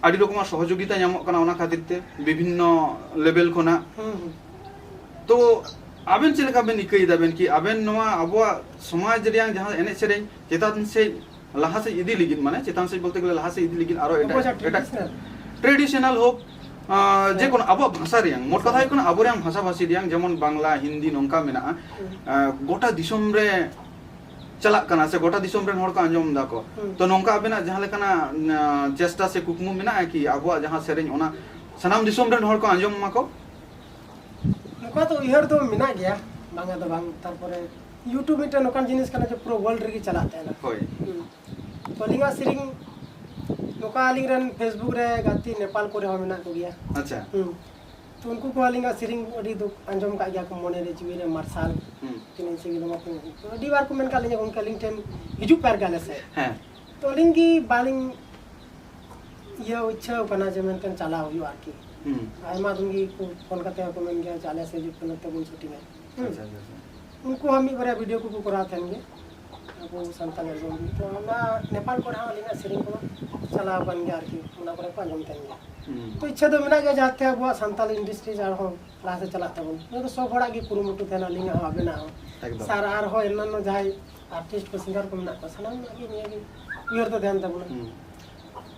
ᱟᱹᱰᱤ ᱨᱚᱠᱚᱢᱟᱜ ᱥᱚᱦᱚᱡᱳᱜᱤᱛᱟ ᱧᱟᱢᱚᱜ ᱠᱟᱱᱟ ᱚᱱᱟ ᱠᱷᱟᱹᱛᱤᱨ ᱛᱮ, ᱵᱤᱵᱷᱤᱱᱱᱚ ᱞᱮᱵᱮᱞ ᱠᱷᱚᱱᱟᱜ᱾ ᱦᱩᱸ, ᱦᱩᱸ᱾ ᱛᱚ ᱟᱵᱮᱱ ᱪᱮᱫ ᱞᱮᱠᱟ ᱵᱮᱱ ᱟᱹᱭᱠᱟᱹᱭ ᱫᱟᱵᱮᱱ ᱠᱤ ᱟᱵᱮᱱ ᱱᱚᱣᱟ ᱟᱵᱚᱣᱟᱜ ᱥᱚᱢᱟᱡᱽ ᱨᱮᱭᱟᱜ ᱡᱟᱦᱟᱸ ᱮᱱᱮᱡ ᱥᱮᱨᱮᱧ ᱪᱮᱛᱟᱱ ᱥᱮᱫ ᱞᱟᱦᱟ ᱥᱮᱫ ᱤᱫᱤ ᱞᱟᱹᱜᱤᱫ, ᱢᱟᱱᱮ ᱪᱮᱛᱟᱱ ᱥᱮᱫ ᱵᱚᱞᱛᱮ ᱜᱮᱞᱮ ᱞᱟᱦᱟ ᱥᱮᱫ ᱤᱫᱤ ᱞᱟᱹᱜᱤᱫ ᱟᱨᱚ ᱮᱴᱟᱜ, ᱟᱵᱚ ᱡᱟᱦᱟᱸ ᱮᱴᱟᱜ traditional᱾ Traditional ᱦᱳᱠ, ᱟᱸ, ᱦᱮᱸ᱾ ᱡᱮᱠᱳᱱᱳ ᱟᱵᱚᱣᱟᱜ ᱵᱷᱟᱥᱟ ᱨᱮᱭᱟᱝ, ᱢᱳᱴ ᱠᱟᱛᱷᱟ ᱦᱩᱭᱩᱜ ᱠᱟᱱᱟ ᱟᱵᱚ ᱨᱮᱭᱟᱝ ᱵᱷᱟᱥᱟ ᱵᱷᱟᱥᱤ ᱨᱮᱭᱟᱝ, ᱡᱮᱢᱚᱱ ᱵᱟᱝᱞᱟ, ᱦᱤᱱᱫᱤ ᱱᱚᱝᱠᱟ ᱢᱮᱱᱟᱜᱼᱟ, ᱦᱩᱸ᱾ ᱟᱸ, ᱜᱚᱴᱟ ᱫᱤᱥᱚᱢ ᱨᱮ ᱪᱟᱞᱟᱜ ᱠᱟᱱᱟ ᱥᱮ ᱜᱚᱴᱟ ᱫᱤᱥᱚᱢ ᱨᱮᱱ ᱦᱚᱲ ᱠᱚ ᱟᱸᱡᱚᱢ ᱮᱫᱟ ᱠᱚ᱾ ᱦᱩᱸ᱾ ᱛᱚ ᱱᱚᱝᱠᱟ ᱟᱵᱮᱱᱟᱜ ᱡᱟᱦᱟᱸ ᱞᱮᱠᱟᱱᱟᱜ, ᱟᱸ, ᱪᱮᱥᱴᱟ ᱥᱮ ᱠᱩᱠᱢᱩ ᱢᱮᱱᱟᱜᱼᱟ ᱠᱤ ᱟᱵᱚᱣᱟᱜ ᱡᱟᱦᱟᱸ ᱥᱮᱨᱮᱧ ᱚᱱᱟ ᱥᱟᱱᱟᱢ ᱫᱤᱥᱚᱢ ᱨᱮᱱ ᱦᱚᱲ ᱠᱚ ᱟᱸᱡᱚᱢ ᱢᱟᱠᱚ? ᱱᱚᱝᱠᱟ ᱫᱚ ᱩᱭᱦᱟᱹᱨ ᱫᱚ ᱢᱮᱱᱟᱜ ᱜᱮᱭᱟ, ᱵᱟᱝᱟ ᱫᱚ ᱵᱟᱝ᱾ ᱛᱟᱨᱯᱚᱨᱮ YouTube ᱢᱤᱫᱴᱮᱱ ᱱᱚᱝᱠᱟᱱ ᱡᱤᱱᱤᱥ ᱠᱟᱱᱟ ᱡᱮ ᱯᱩᱨᱟᱹ world ᱨᱮᱜᱮ ᱪᱟᱞᱟᱜ ᱛᱟᱦᱮᱱᱟ᱾ ᱦᱳᱭ᱾ ᱦᱩᱸ᱾ ᱛᱚ ᱟᱹᱞᱤᱧᱟᱜ ᱥᱮᱨᱮᱧ ᱱᱚᱝᱠᱟ ᱟᱹᱞᱤᱧ ᱨᱮᱱ Facebook ᱨᱮ ᱜᱟᱛᱮ ᱱᱮᱯᱟᱞ ᱠᱚᱨᱮ ᱦᱚᱸ ᱢᱮᱱᱟᱜ ᱠᱚᱜᱮᱭᱟ᱾ ᱟᱪᱪᱷᱟ᱾ ᱦᱩᱸ᱾ ᱛᱚ ᱩᱱᱠᱩ ᱠᱚ ᱟᱹᱞᱤᱧᱟᱜ ᱥᱮᱨᱮᱧ ᱟᱹᱰᱤ ᱫᱩᱠ ᱟᱸᱡᱚᱢ ᱠᱟᱜ ᱜᱮᱭᱟ ᱠᱚ, ᱢᱚᱱᱮ ᱨᱮ ᱡᱤᱣᱤ ᱨᱮ ᱢᱟᱨᱥᱟᱞ᱾ ᱦᱩᱸ᱾ ᱛᱤᱱᱟᱹᱜ ᱥᱟᱺᱜᱤᱧ ᱱᱚᱣᱟ ᱛᱤᱱᱟᱹᱜ ᱥᱟᱺᱜᱤᱧ᱾ ᱛᱚ ᱟᱹᱰᱤ ᱵᱟᱨ ᱠᱚ ᱢᱮᱱ ᱠᱟᱜ ᱞᱤᱧᱟ, "ᱜᱚᱢᱠᱮ ᱟᱹᱞᱤᱧ ᱴᱷᱮᱱ ᱦᱤᱡᱩᱜ ᱯᱮ ᱟᱨ ᱜᱮ ᱟᱞᱮ ᱥᱮᱫ᱾" ᱦᱮᱸ᱾ ᱛᱚ ᱟᱹᱞᱤᱧ ᱜᱮ ᱵᱟᱹᱞᱤᱧ ᱤᱭᱟᱹ ᱤᱪᱪᱷᱟᱹ ᱠᱟᱱᱟ ᱡᱮ ᱢᱮᱱᱛᱮ ᱪᱟᱞᱟᱣ ᱦᱩᱭᱩᱜᱼᱟ ᱟᱨᱠᱤ᱾ ᱦᱩᱸ᱾ ᱟᱭᱢᱟ ᱫᱤᱱ ᱜᱮ ᱠᱚ ᱯᱷᱳᱱ ᱠᱟᱛᱮ ᱦᱚᱸᱠᱚ ᱢᱮᱱ ᱜᱮᱭᱟ ᱡᱮ ᱟᱞᱮ ᱥᱮᱫ ᱦᱤᱡᱩᱜ ᱯᱮ, ᱱᱚᱛᱮ ᱵᱚᱱ ᱥᱩᱴᱤᱝᱟ᱾ ᱦᱩᱸ᱾ ᱟᱪᱪᱷᱟ, ᱟᱪᱪᱷᱟ, ᱟᱪᱪᱷᱟ᱾ ᱩᱱᱠᱩ ᱦᱚᱸ ᱢᱤᱫ ᱵᱟᱨᱭᱟ ᱵᱷᱤᱰᱤᱭᱳ ᱠᱚᱠᱚ ᱠᱚᱨᱟᱣ ᱛᱟᱦᱮᱱ ᱜᱮᱭᱟ᱾ ᱟᱵᱚ ᱥᱟᱱᱛᱟᱲ ᱮᱞᱵᱟᱢ ᱨᱮ᱾ ᱛᱚ ᱚᱱᱟ ᱱᱮᱯᱟᱞ ᱠᱚᱨᱮ ᱦᱚᱸ ᱟᱹᱞᱤᱧᱟᱜ ᱥᱮᱨᱮᱧ ᱠᱚ ᱪᱟᱞᱟᱣ ᱟᱠᱟᱱ ᱜᱮᱭᱟ ᱟᱨᱠᱤ, ᱚᱱᱟ ᱠᱚᱨᱮ ᱠᱚ ᱟᱸᱡᱚᱢ ᱛᱟᱦᱮᱱ ᱜᱮᱭᱟ᱾ ᱦᱩᱸ᱾ ᱛᱚ ᱤᱪᱪᱷᱟᱹ ᱫᱚ ᱢᱮᱱᱟᱜ ᱜᱮᱭᱟ ᱡᱟᱦᱟᱸᱛᱮ ᱟᱵᱚᱣᱟᱜ ᱥᱟᱱᱛᱟᱲ ᱤᱱᱰᱟᱥᱴᱨᱤ ᱟᱨᱦᱚᱸ ᱞᱟᱦᱟ ᱥᱮᱫ ᱪᱟᱞᱟᱜ ᱛᱟᱵᱚᱱ᱾ ᱱᱤᱭᱟᱹ ᱫᱚ ᱥᱚᱵ ᱦᱚᱲᱟᱜ ᱜᱮ ᱠᱩᱨᱩᱢᱩᱴᱩ ᱛᱟᱦᱮᱱᱟ, ᱟᱹᱞᱤᱧᱟᱜ ᱦᱚᱸ, ᱟᱵᱮᱱᱟᱜ ᱦᱚᱸ᱾ ᱮᱠᱫᱚᱢ᱾ ᱥᱟᱨ ᱟᱨᱦᱚᱸ ᱚᱱᱱᱟᱱᱚ ᱡᱟᱦᱟᱸᱭ ᱟᱨᱴᱤᱥᱴ ᱠᱚ, ᱥᱤᱝᱜᱟᱨ ᱠᱚ ᱢᱮᱱᱟᱜ ᱠᱚᱣᱟ, ᱥᱟᱱᱟᱢ ᱨᱮᱱᱟᱜ ᱜᱮ ᱱᱤᱭᱟᱹ ᱜᱮ ᱩᱭᱦᱟᱹᱨ ᱫᱚ ᱛᱟᱦᱮᱱ ᱛᱟᱵᱚᱱᱟ᱾ ᱦᱩᱸ᱾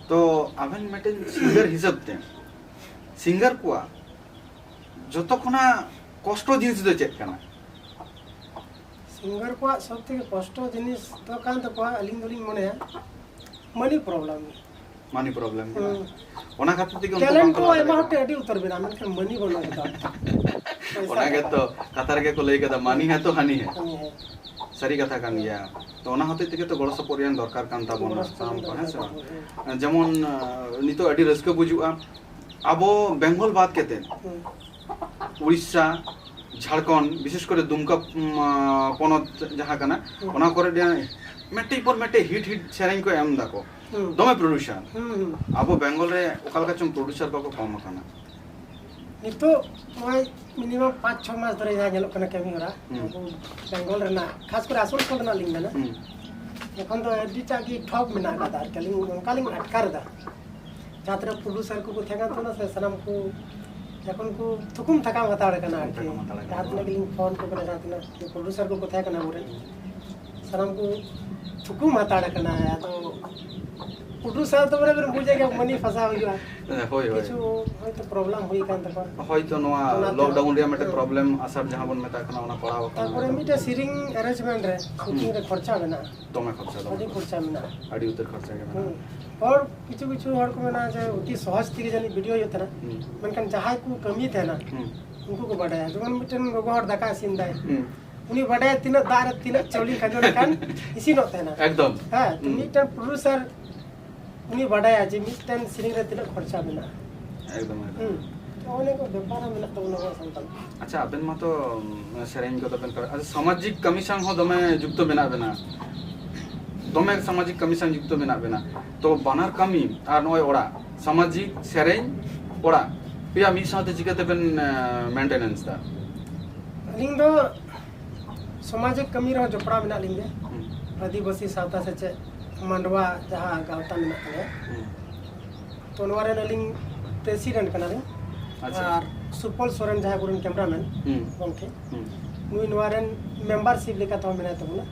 ᱛᱚ ᱟᱵᱮᱱ ᱢᱤᱫᱴᱮᱱ ᱥᱤᱝᱜᱟᱨ ᱦᱤᱥᱟᱹᱵ ᱛᱮ, ᱥᱤᱝᱜᱟᱨ ᱠᱚᱣᱟᱜ ᱡᱚᱛᱚ ᱠᱷᱚᱱᱟᱜ ᱠᱚᱥᱴᱚ ᱡᱤᱱᱤᱥ ᱫᱚ ᱪᱮᱫ ᱠᱟᱱᱟ? ᱥᱤᱝᱜᱟᱨ ᱠᱚᱣᱟᱜ ᱥᱚᱵ ᱛᱷᱮᱠᱮ ᱠᱚᱥᱴᱚ ᱡᱤᱱᱤᱥ ᱫᱚ ᱠᱟᱱ ᱛᱟᱠᱚᱣᱟ, ᱟᱹᱞᱤᱧ ᱫᱚᱞᱤᱧ ᱢᱚᱱᱮᱭᱟ ᱢᱟᱱᱤ ᱯᱨᱚᱵᱞᱮᱢ᱾ ᱢᱟᱱᱤ ᱯᱨᱚᱵᱞᱮᱢ ᱜᱮ ᱵᱟᱝ? ᱦᱩᱸ᱾ ᱚᱱᱟ ᱠᱷᱟᱹᱛᱤᱨ ᱛᱮᱜᱮ ᱩᱱᱠᱩ ᱴᱮᱞᱮᱱᱴ ᱵᱟᱝᱠᱚ ᱠᱚ ᱞᱟᱦᱟ ᱟᱭᱢᱟ ᱦᱚᱲ ᱫᱟᱲᱮᱭᱟᱜ ᱴᱷᱮᱱ ᱟᱹᱰᱤ ᱩᱛᱟᱹᱨ ᱢᱮᱱᱟᱜᱼᱟ, ᱢᱮᱱᱠᱷᱟᱱ ᱢᱟᱱᱤ ᱵᱟᱹᱱᱩᱜ ᱟᱠᱟᱫᱟ᱾ ᱠᱟᱱᱟ᱾ ᱯᱚᱭᱥᱟ ᱚᱱᱟ ᱴᱟᱠᱟ᱾ ᱜᱮᱛᱚ ᱠᱟᱛᱷᱟ ᱨᱮᱜᱮ ᱠᱚ ᱞᱟᱹᱭ ᱠᱟᱫᱟ, ᱢᱟᱱᱤ ᱦᱮᱸ ᱛᱚ ᱦᱟᱱᱤ ᱦᱮᱸ᱾ ᱦᱟᱱᱤ ᱦᱮᱸ᱾ ᱥᱟᱹᱨᱤ ᱠᱟᱛᱷᱟ ᱠᱟᱱ ᱜᱮᱭᱟ᱾ ᱛᱚ ᱚᱱᱟ ᱦᱚᱛᱮᱡ ᱛᱮᱜᱮ ᱛᱚ ᱜᱚᱲᱚ ᱥᱚᱯᱚᱦᱚᱫ ᱨᱮᱭᱟᱜ ᱫᱚᱨᱠᱟᱨ ᱠᱟᱱ ᱛᱟᱵᱚᱱᱟ ᱜᱚᱲᱚ ᱥᱚᱯᱚᱦᱚᱫ ᱥᱟᱱᱟᱢ ᱠᱚ, ᱦᱮᱸ ᱥᱮ ᱵᱟᱝ? ᱫᱚᱨᱠᱟᱨ ᱛᱟᱵᱚᱱ, ᱦᱮᱸ᱾ ᱡᱮᱢᱚᱱ, ᱟᱸ, ᱱᱤᱛᱚᱜ ᱟᱹᱰᱤ ᱨᱟᱹᱥᱠᱟᱹ ᱵᱩᱡᱩᱜᱼᱟ, ᱟᱵᱚ ᱵᱮᱝᱜᱚᱞ ᱵᱟᱫ ᱠᱟᱛᱮ ᱦᱩᱸ᱾ ᱩᱲᱤᱥᱥᱟ, ᱡᱷᱟᱲᱠᱷᱚᱸᱰ, ᱵᱤᱥᱮᱥ ᱠᱚᱨᱮ ᱫᱩᱢᱠᱟ, ᱩᱢ, ᱟᱸ, ᱯᱚᱱᱚᱛ ᱡᱟᱦᱟᱸ ᱠᱟᱱᱟ, ᱦᱩᱸ᱾ ᱚᱱᱟ ᱠᱚᱨᱮ ᱨᱮ ᱢᱤᱫᱴᱤᱡ ᱯᱚᱨ ᱢᱤᱫᱴᱤᱡ ᱦᱤᱴ ᱦᱤᱴ ᱥᱮᱨᱮᱧ ᱠᱚ ᱮᱢ ᱫᱟᱠᱚ᱾ ᱦᱩᱸ᱾ ᱫᱚᱢᱮ ᱯᱨᱚᱰᱩᱥᱟᱨ᱾ ᱦᱩᱸ, ᱦᱩᱸ᱾ ᱟᱵᱚ ᱵᱮᱝᱜᱚᱞ ᱨᱮ ᱚᱠᱟ ᱞᱮᱠᱟ ᱪᱚᱝ ᱯᱨᱚᱰᱩᱥᱟᱨ ᱵᱟᱠᱚ ᱠᱚᱢ ᱟᱠᱟᱱᱟ᱾ ᱱᱤᱛᱚᱜ ᱱᱚᱜᱼᱚᱭ ᱢᱤᱱᱤᱢᱟᱢ ᱯᱟᱸᱪ ᱪᱷᱚ ᱢᱟᱥ ᱫᱷᱚᱨᱮ ᱡᱟᱦᱟᱸ ᱧᱮᱞᱚᱜ ᱠᱟᱱᱟ ᱠᱟᱹᱢᱤ ᱦᱚᱨᱟ, ᱦᱩᱸ᱾ ᱟᱵᱚ ᱵᱮᱝᱜᱚᱞ ᱨᱮᱱᱟᱜ, ᱠᱷᱟᱥ ᱠᱚᱨᱮ ᱟᱥᱟᱱᱥᱳᱞ ᱨᱮᱱᱟᱜ ᱞᱤᱧ ᱢᱮᱱᱟ, ᱦᱩᱸ᱾ ᱮᱠᱷᱚᱱ ᱫᱚ ᱟᱹᱰᱤᱴᱟᱜ ᱜᱮ ᱴᱷᱚᱯ ᱢᱮᱱᱟᱜ ᱟᱠᱟᱫᱟ ᱟᱨᱠᱤ, ᱟᱹᱞᱤᱧ ᱚᱱᱠᱟᱞᱤᱧ ᱟᱴᱠᱟᱨ ᱮᱫᱟ᱾ ᱡᱟᱦᱟᱸ ᱛᱤᱱᱟᱹᱜ ᱯᱨᱚᱰᱩᱥᱟᱨ ᱠᱚᱠᱚ ᱛᱟᱦᱮᱸ ᱠᱟᱱ ᱛᱟᱵᱚᱱᱟ ᱥᱮ, ᱥᱟᱱᱟᱢ ᱠᱚ ᱮᱠᱷᱚᱱ ᱠᱚ ᱛᱷᱩᱠᱩᱢ ᱛᱷᱟᱠᱟᱢ ᱦᱟᱛᱟᱲ ᱠᱟᱱᱟ ᱟᱨᱠᱤ᱾ ᱛᱷᱩᱠᱩᱢ ᱛᱷᱟᱠᱟᱢ ᱦᱟᱛᱟᱲ ᱠᱟᱱᱟ᱾ ᱡᱟᱦᱟᱸ ᱛᱤᱱᱟᱹᱜ ᱜᱮᱞᱤᱧ ᱯᱷᱳᱱ ᱠᱚ ᱠᱟᱱᱟ, ᱡᱟᱦᱟᱸ ᱛᱤᱱᱟᱹᱜ ᱯᱨᱚᱰᱩᱥᱟᱨ ᱠᱚᱠᱚ ᱛᱟᱦᱮᱸ ᱠᱟᱱᱟ ᱟᱵᱚᱨᱮᱱ, ᱥᱟᱱᱟᱢ ᱠᱚ ᱛᱷᱩᱠᱩᱢ ᱦᱟᱛᱟᱲ ᱠᱟᱱᱟ᱾ ᱟᱫᱚ ᱯᱨᱚᱰᱩᱥᱟᱨ ᱫᱚ ᱢᱟᱱᱮ ᱵᱮᱱ ᱵᱩᱡᱮᱫ ᱜᱮᱭᱟ, ᱢᱟᱹᱱᱤ ᱯᱷᱟᱥᱟᱣ ᱦᱩᱭᱩᱜᱼᱟ᱾ ᱦᱮᱸ, ᱦᱳᱭ, ᱦᱳᱭ᱾ ᱠᱤᱪᱷᱩ ᱦᱚᱭᱛᱳ ᱯᱨᱚᱵᱞᱮᱢ ᱦᱩᱭ ᱟᱠᱟᱱ ᱛᱟᱠᱚᱣᱟ᱾ ᱦᱚᱭᱛᱳ ᱱᱚᱣᱟ ᱚᱱᱟᱛᱮ ᱞᱚᱠᱰᱟᱣᱩᱱ ᱨᱮᱭᱟᱜ ᱢᱤᱫᱴᱮᱱ ᱦᱮᱸ᱾ ᱯᱨᱚᱵᱞᱮᱢ ᱟᱥᱟᱨ ᱡᱟᱦᱟᱸ ᱵᱚᱱ ᱢᱮᱛᱟᱜ ᱠᱟᱱᱟ, ᱚᱱᱟ ᱯᱟᱲᱟᱣ ᱟᱠᱟᱱᱟ᱾ ᱛᱟᱨᱯᱚᱨᱮ ᱢᱤᱫᱴᱮᱱ ᱥᱮᱨᱮᱧ ᱮᱨᱮᱧᱡᱽᱢᱮᱱᱴ ᱨᱮ, ᱥᱩᱴᱤᱝ ᱦᱩᱸ᱾ ᱨᱮ ᱠᱷᱚᱨᱪᱟ ᱢᱮᱱᱟᱜᱼᱟ᱾ ᱫᱚᱢᱮ ᱠᱷᱚᱨᱪᱟ, ᱫᱚᱢᱮ ᱟᱹᱰᱤ ᱠᱷᱚᱨᱪᱟ᱾ ᱠᱷᱚᱨᱪᱟ ᱢᱮᱱᱟᱜᱼᱟ᱾ ᱦᱩᱸ᱾ ᱦᱚᱲ ᱠᱤᱪᱷᱩ ᱠᱤᱪᱷᱩ ᱦᱚᱲ ᱠᱚ ᱢᱮᱱᱟ ᱡᱮ ᱚᱛᱤ ᱥᱚᱦᱚᱡ ᱛᱮᱜᱮ ᱡᱟᱹᱱᱤᱡ ᱵᱷᱤᱰᱤᱭᱳ ᱦᱩᱭᱩᱜ ᱛᱟᱦᱮᱱᱟ᱾ ᱦᱩᱸ᱾ ᱢᱮᱱᱠᱷᱟᱱ ᱡᱟᱦᱟᱸᱭ ᱠᱚ ᱠᱟᱹᱢᱤ ᱛᱟᱦᱮᱱᱟ, ᱦᱩᱸ᱾ ᱩᱱᱠᱩ ᱠᱚ ᱵᱟᱰᱟᱭᱟ᱾ ᱡᱮᱢᱚᱱ ᱢᱤᱫᱴᱮᱱ ᱜᱚᱜᱚ ᱦᱚᱲ ᱫᱟᱠᱟ ᱤᱥᱤᱱ ᱫᱟᱭ, ᱦᱩᱸ᱾ ᱩᱱᱤ ᱵᱟᱰᱟᱭᱟ ᱛᱤᱱᱟᱹᱜ ᱫᱟᱜ ᱨᱮ ᱛᱤᱱᱟᱹᱜ ᱪᱟᱣᱞᱮᱧ ᱠᱷᱟᱸᱡᱚ ᱞᱮᱠᱷᱟᱱ ᱤᱥᱤᱱᱚᱜ ᱛᱟᱦᱮᱱᱟ᱾ ᱮᱠᱫᱚᱢ᱾ ᱦᱮᱸ, ᱛᱚ ᱦᱩᱸ᱾ ᱢᱤᱫᱴᱮᱱ ᱯᱨᱚᱰᱩᱥᱟᱨ ᱩᱱᱤ ᱵᱟᱰᱟᱭᱟ ᱡᱮ ᱢᱤᱫᱴᱮᱱ ᱥᱮᱨᱮᱧ ᱨᱮ ᱛᱤᱱᱟᱹᱜ ᱠᱷᱚᱨᱪᱟ ᱢᱮᱱᱟᱜᱼᱟ᱾ ᱮᱠᱫᱚᱢ, ᱮᱠᱫᱚᱢ᱾ ᱦᱩᱸ᱾ ᱛᱚ ᱚᱱᱮ ᱠᱚ ᱵᱮᱯᱟᱨ ᱦᱚᱸ ᱢᱮᱱᱟᱜ ᱛᱟᱵᱚᱱᱟ ᱟᱵᱚᱣᱟᱜ ᱥᱟᱱᱛᱟᱲ᱾ ᱟᱪᱪᱷᱟ, ᱟᱵᱮᱱ ᱢᱟᱛᱚ, ᱩᱸ, ᱥᱮᱨᱮᱧ ᱠᱚᱫᱚ ᱵᱮᱱ ᱠᱟᱹᱢᱤ, ᱟᱪᱪᱷᱟ, ᱥᱟᱢᱟᱡᱤᱠ ᱠᱟᱹᱢᱤ ᱥᱟᱶ ᱦᱚᱸ ᱫᱚᱢᱮ ᱡᱩᱠᱛᱚ ᱢᱮᱱᱟᱜ ᱵᱮᱱᱟ, ᱫᱚᱢᱮ ᱥᱟᱢᱟᱡᱤᱠ ᱠᱟᱹᱢᱤ ᱥᱟᱶ ᱡᱩᱠᱛᱚ ᱢᱮᱱᱟᱜ ᱵᱮᱱᱟ᱾ ᱛᱚ ᱵᱟᱱᱟᱨ ᱠᱟᱹᱢᱤ ᱟᱨ ᱱᱚᱜᱼᱚᱭ ᱚᱲᱟᱜ, ᱥᱟᱢᱟᱡᱤᱠ, ᱥᱮᱨᱮᱧ, ᱚᱲᱟᱜ, ᱯᱮᱭᱟ ᱢᱤᱫ ᱥᱟᱶᱛᱮ ᱪᱤᱠᱟᱹ ᱛᱮᱵᱮᱱ, ᱮᱸ, ᱢᱮᱱᱴᱮᱱᱮᱱᱥ ᱫᱟ? ᱟᱹᱞᱤᱧ ᱫᱚ ᱥᱟᱢᱟᱡᱤᱠ ᱠᱟᱹᱢᱤ ᱨᱮᱦᱚᱸ ᱡᱚᱯᱲᱟᱣ ᱢᱮᱱᱟᱜ ᱞᱤᱧ ᱜᱮᱭᱟ᱾ ᱦᱩᱸ᱾ ᱟᱹᱫᱤᱵᱟᱹᱥᱤ ᱥᱟᱶᱛᱟ ᱥᱮᱪᱮᱫ ᱢᱟᱰᱣᱟ ᱡᱟᱦᱟᱸ ᱜᱟᱶᱛᱟ ᱢᱮᱱᱟᱜ ᱛᱟᱞᱮᱭᱟ, ᱛᱚ ᱱᱚᱣᱟ ᱨᱮᱱ ᱟᱹᱞᱤᱧ ᱯᱨᱮᱥᱤᱰᱮᱱᱴ ᱠᱟᱱᱟᱞᱤᱧ᱾ ᱟᱪᱪᱷᱟ᱾ ᱟᱨ ᱥᱩᱯᱚᱞ ᱥᱚᱨᱮᱱ, ᱡᱟᱦᱟᱸᱭ ᱟᱵᱚᱨᱮᱱ ᱠᱮᱢᱨᱟᱢᱮᱱ ᱦᱩᱸ᱾ ᱜᱚᱢᱠᱮ, ᱦᱩᱸ᱾ ᱱᱩᱭ ᱱᱚᱣᱟ ᱨᱮᱱ ᱢᱮᱢᱵᱟᱨᱥᱤᱯ ᱞᱮᱠᱟ ᱛᱮᱦᱚᱸ ᱢᱮᱱᱟᱭ ᱛᱟᱵᱚᱱᱟ᱾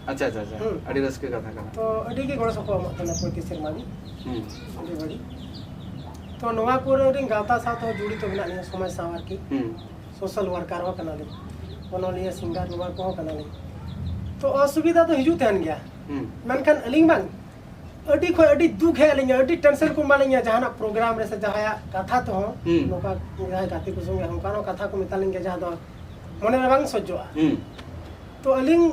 ᱟᱪᱪᱷᱟ, ᱟᱪᱪᱷᱟ, ᱟᱪᱪᱷᱟ᱾ ᱦᱩᱸ᱾ ᱟᱹᱰᱤ ᱨᱟᱹᱥᱠᱟᱹ ᱠᱟᱛᱷᱟ ᱠᱟᱱᱟ᱾ ᱛᱚ ᱟᱹᱰᱤ ᱜᱮ ᱜᱚᱲᱚ ᱥᱚᱯᱚᱦᱚᱫ ᱮᱢᱚᱜ ᱛᱟᱦᱮᱱᱟ ᱯᱨᱚᱛᱤ ᱥᱮᱨᱢᱟ ᱜᱮ᱾ ᱦᱩᱸ᱾ ᱟᱹᱰᱤ ᱵᱟᱹᱲᱤᱡ᱾ ᱛᱚ ᱱᱚᱣᱟ ᱠᱚᱨᱮ ᱨᱮᱱ ᱜᱟᱶᱛᱟ ᱥᱟᱶ ᱛᱮᱦᱚᱸ ᱡᱚᱲᱤᱛᱚ ᱢᱮᱱᱟᱜ ᱞᱤᱧᱟ, ᱥᱚᱢᱟᱡᱽ ᱥᱟᱶ ᱟᱨᱠᱤ᱾ ᱦᱩᱸ᱾ ᱥᱳᱥᱟᱞ ᱣᱟᱨᱠᱟᱨ ᱦᱚᱸ ᱠᱟᱱᱟᱞᱤᱧ, ᱚᱱᱚᱞᱤᱭᱟᱹ, ᱥᱤᱝᱜᱟᱨ, ᱱᱚᱣᱟ ᱠᱚᱦᱚᱸ ᱠᱟᱱᱟᱞᱤᱧ᱾ ᱛᱚ ᱚᱥᱩᱵᱤᱫᱷᱟ ᱫᱚ ᱦᱤᱡᱩᱜ ᱛᱟᱦᱮᱱ ᱜᱮᱭᱟ᱾ ᱦᱩᱸ᱾ ᱢᱮᱱᱠᱷᱟᱱ ᱟᱹᱞᱤᱧ ᱵᱟᱝ, ᱟᱹᱰᱤ ᱠᱷᱚᱱ ᱟᱹᱰᱤ ᱫᱩᱠ ᱦᱮᱡ ᱟᱹᱞᱤᱧᱟ, ᱟᱹᱰᱤ ᱴᱮᱱᱥᱚᱱ ᱠᱚ ᱮᱢᱟᱞᱤᱧᱟ ᱡᱟᱦᱟᱱᱟᱜ ᱯᱨᱳᱜᱨᱟᱢ ᱨᱮ ᱥᱮ ᱡᱟᱦᱟᱸᱭᱟᱜ ᱠᱟᱛᱷᱟ ᱛᱮᱦᱚᱸ᱾ ᱦᱩᱸ᱾ ᱱᱚᱝᱠᱟ ᱡᱟᱦᱟᱸᱭ ᱜᱟᱛᱮ ᱠᱚ ᱥᱚᱸᱜᱮ ᱚᱱᱠᱟᱱᱟᱜ ᱠᱟᱛᱷᱟ ᱠᱚ ᱢᱮᱛᱟᱞᱤᱧ ᱜᱮᱭᱟ, ᱡᱟᱦᱟᱸ ᱫᱚ ᱢᱚᱱᱮ ᱨᱮ ᱵᱟᱝ ᱥᱚᱡᱽᱡᱚᱜᱼᱟ᱾ ᱦᱩᱸ᱾ ᱛᱚ ᱟᱹᱞᱤᱧ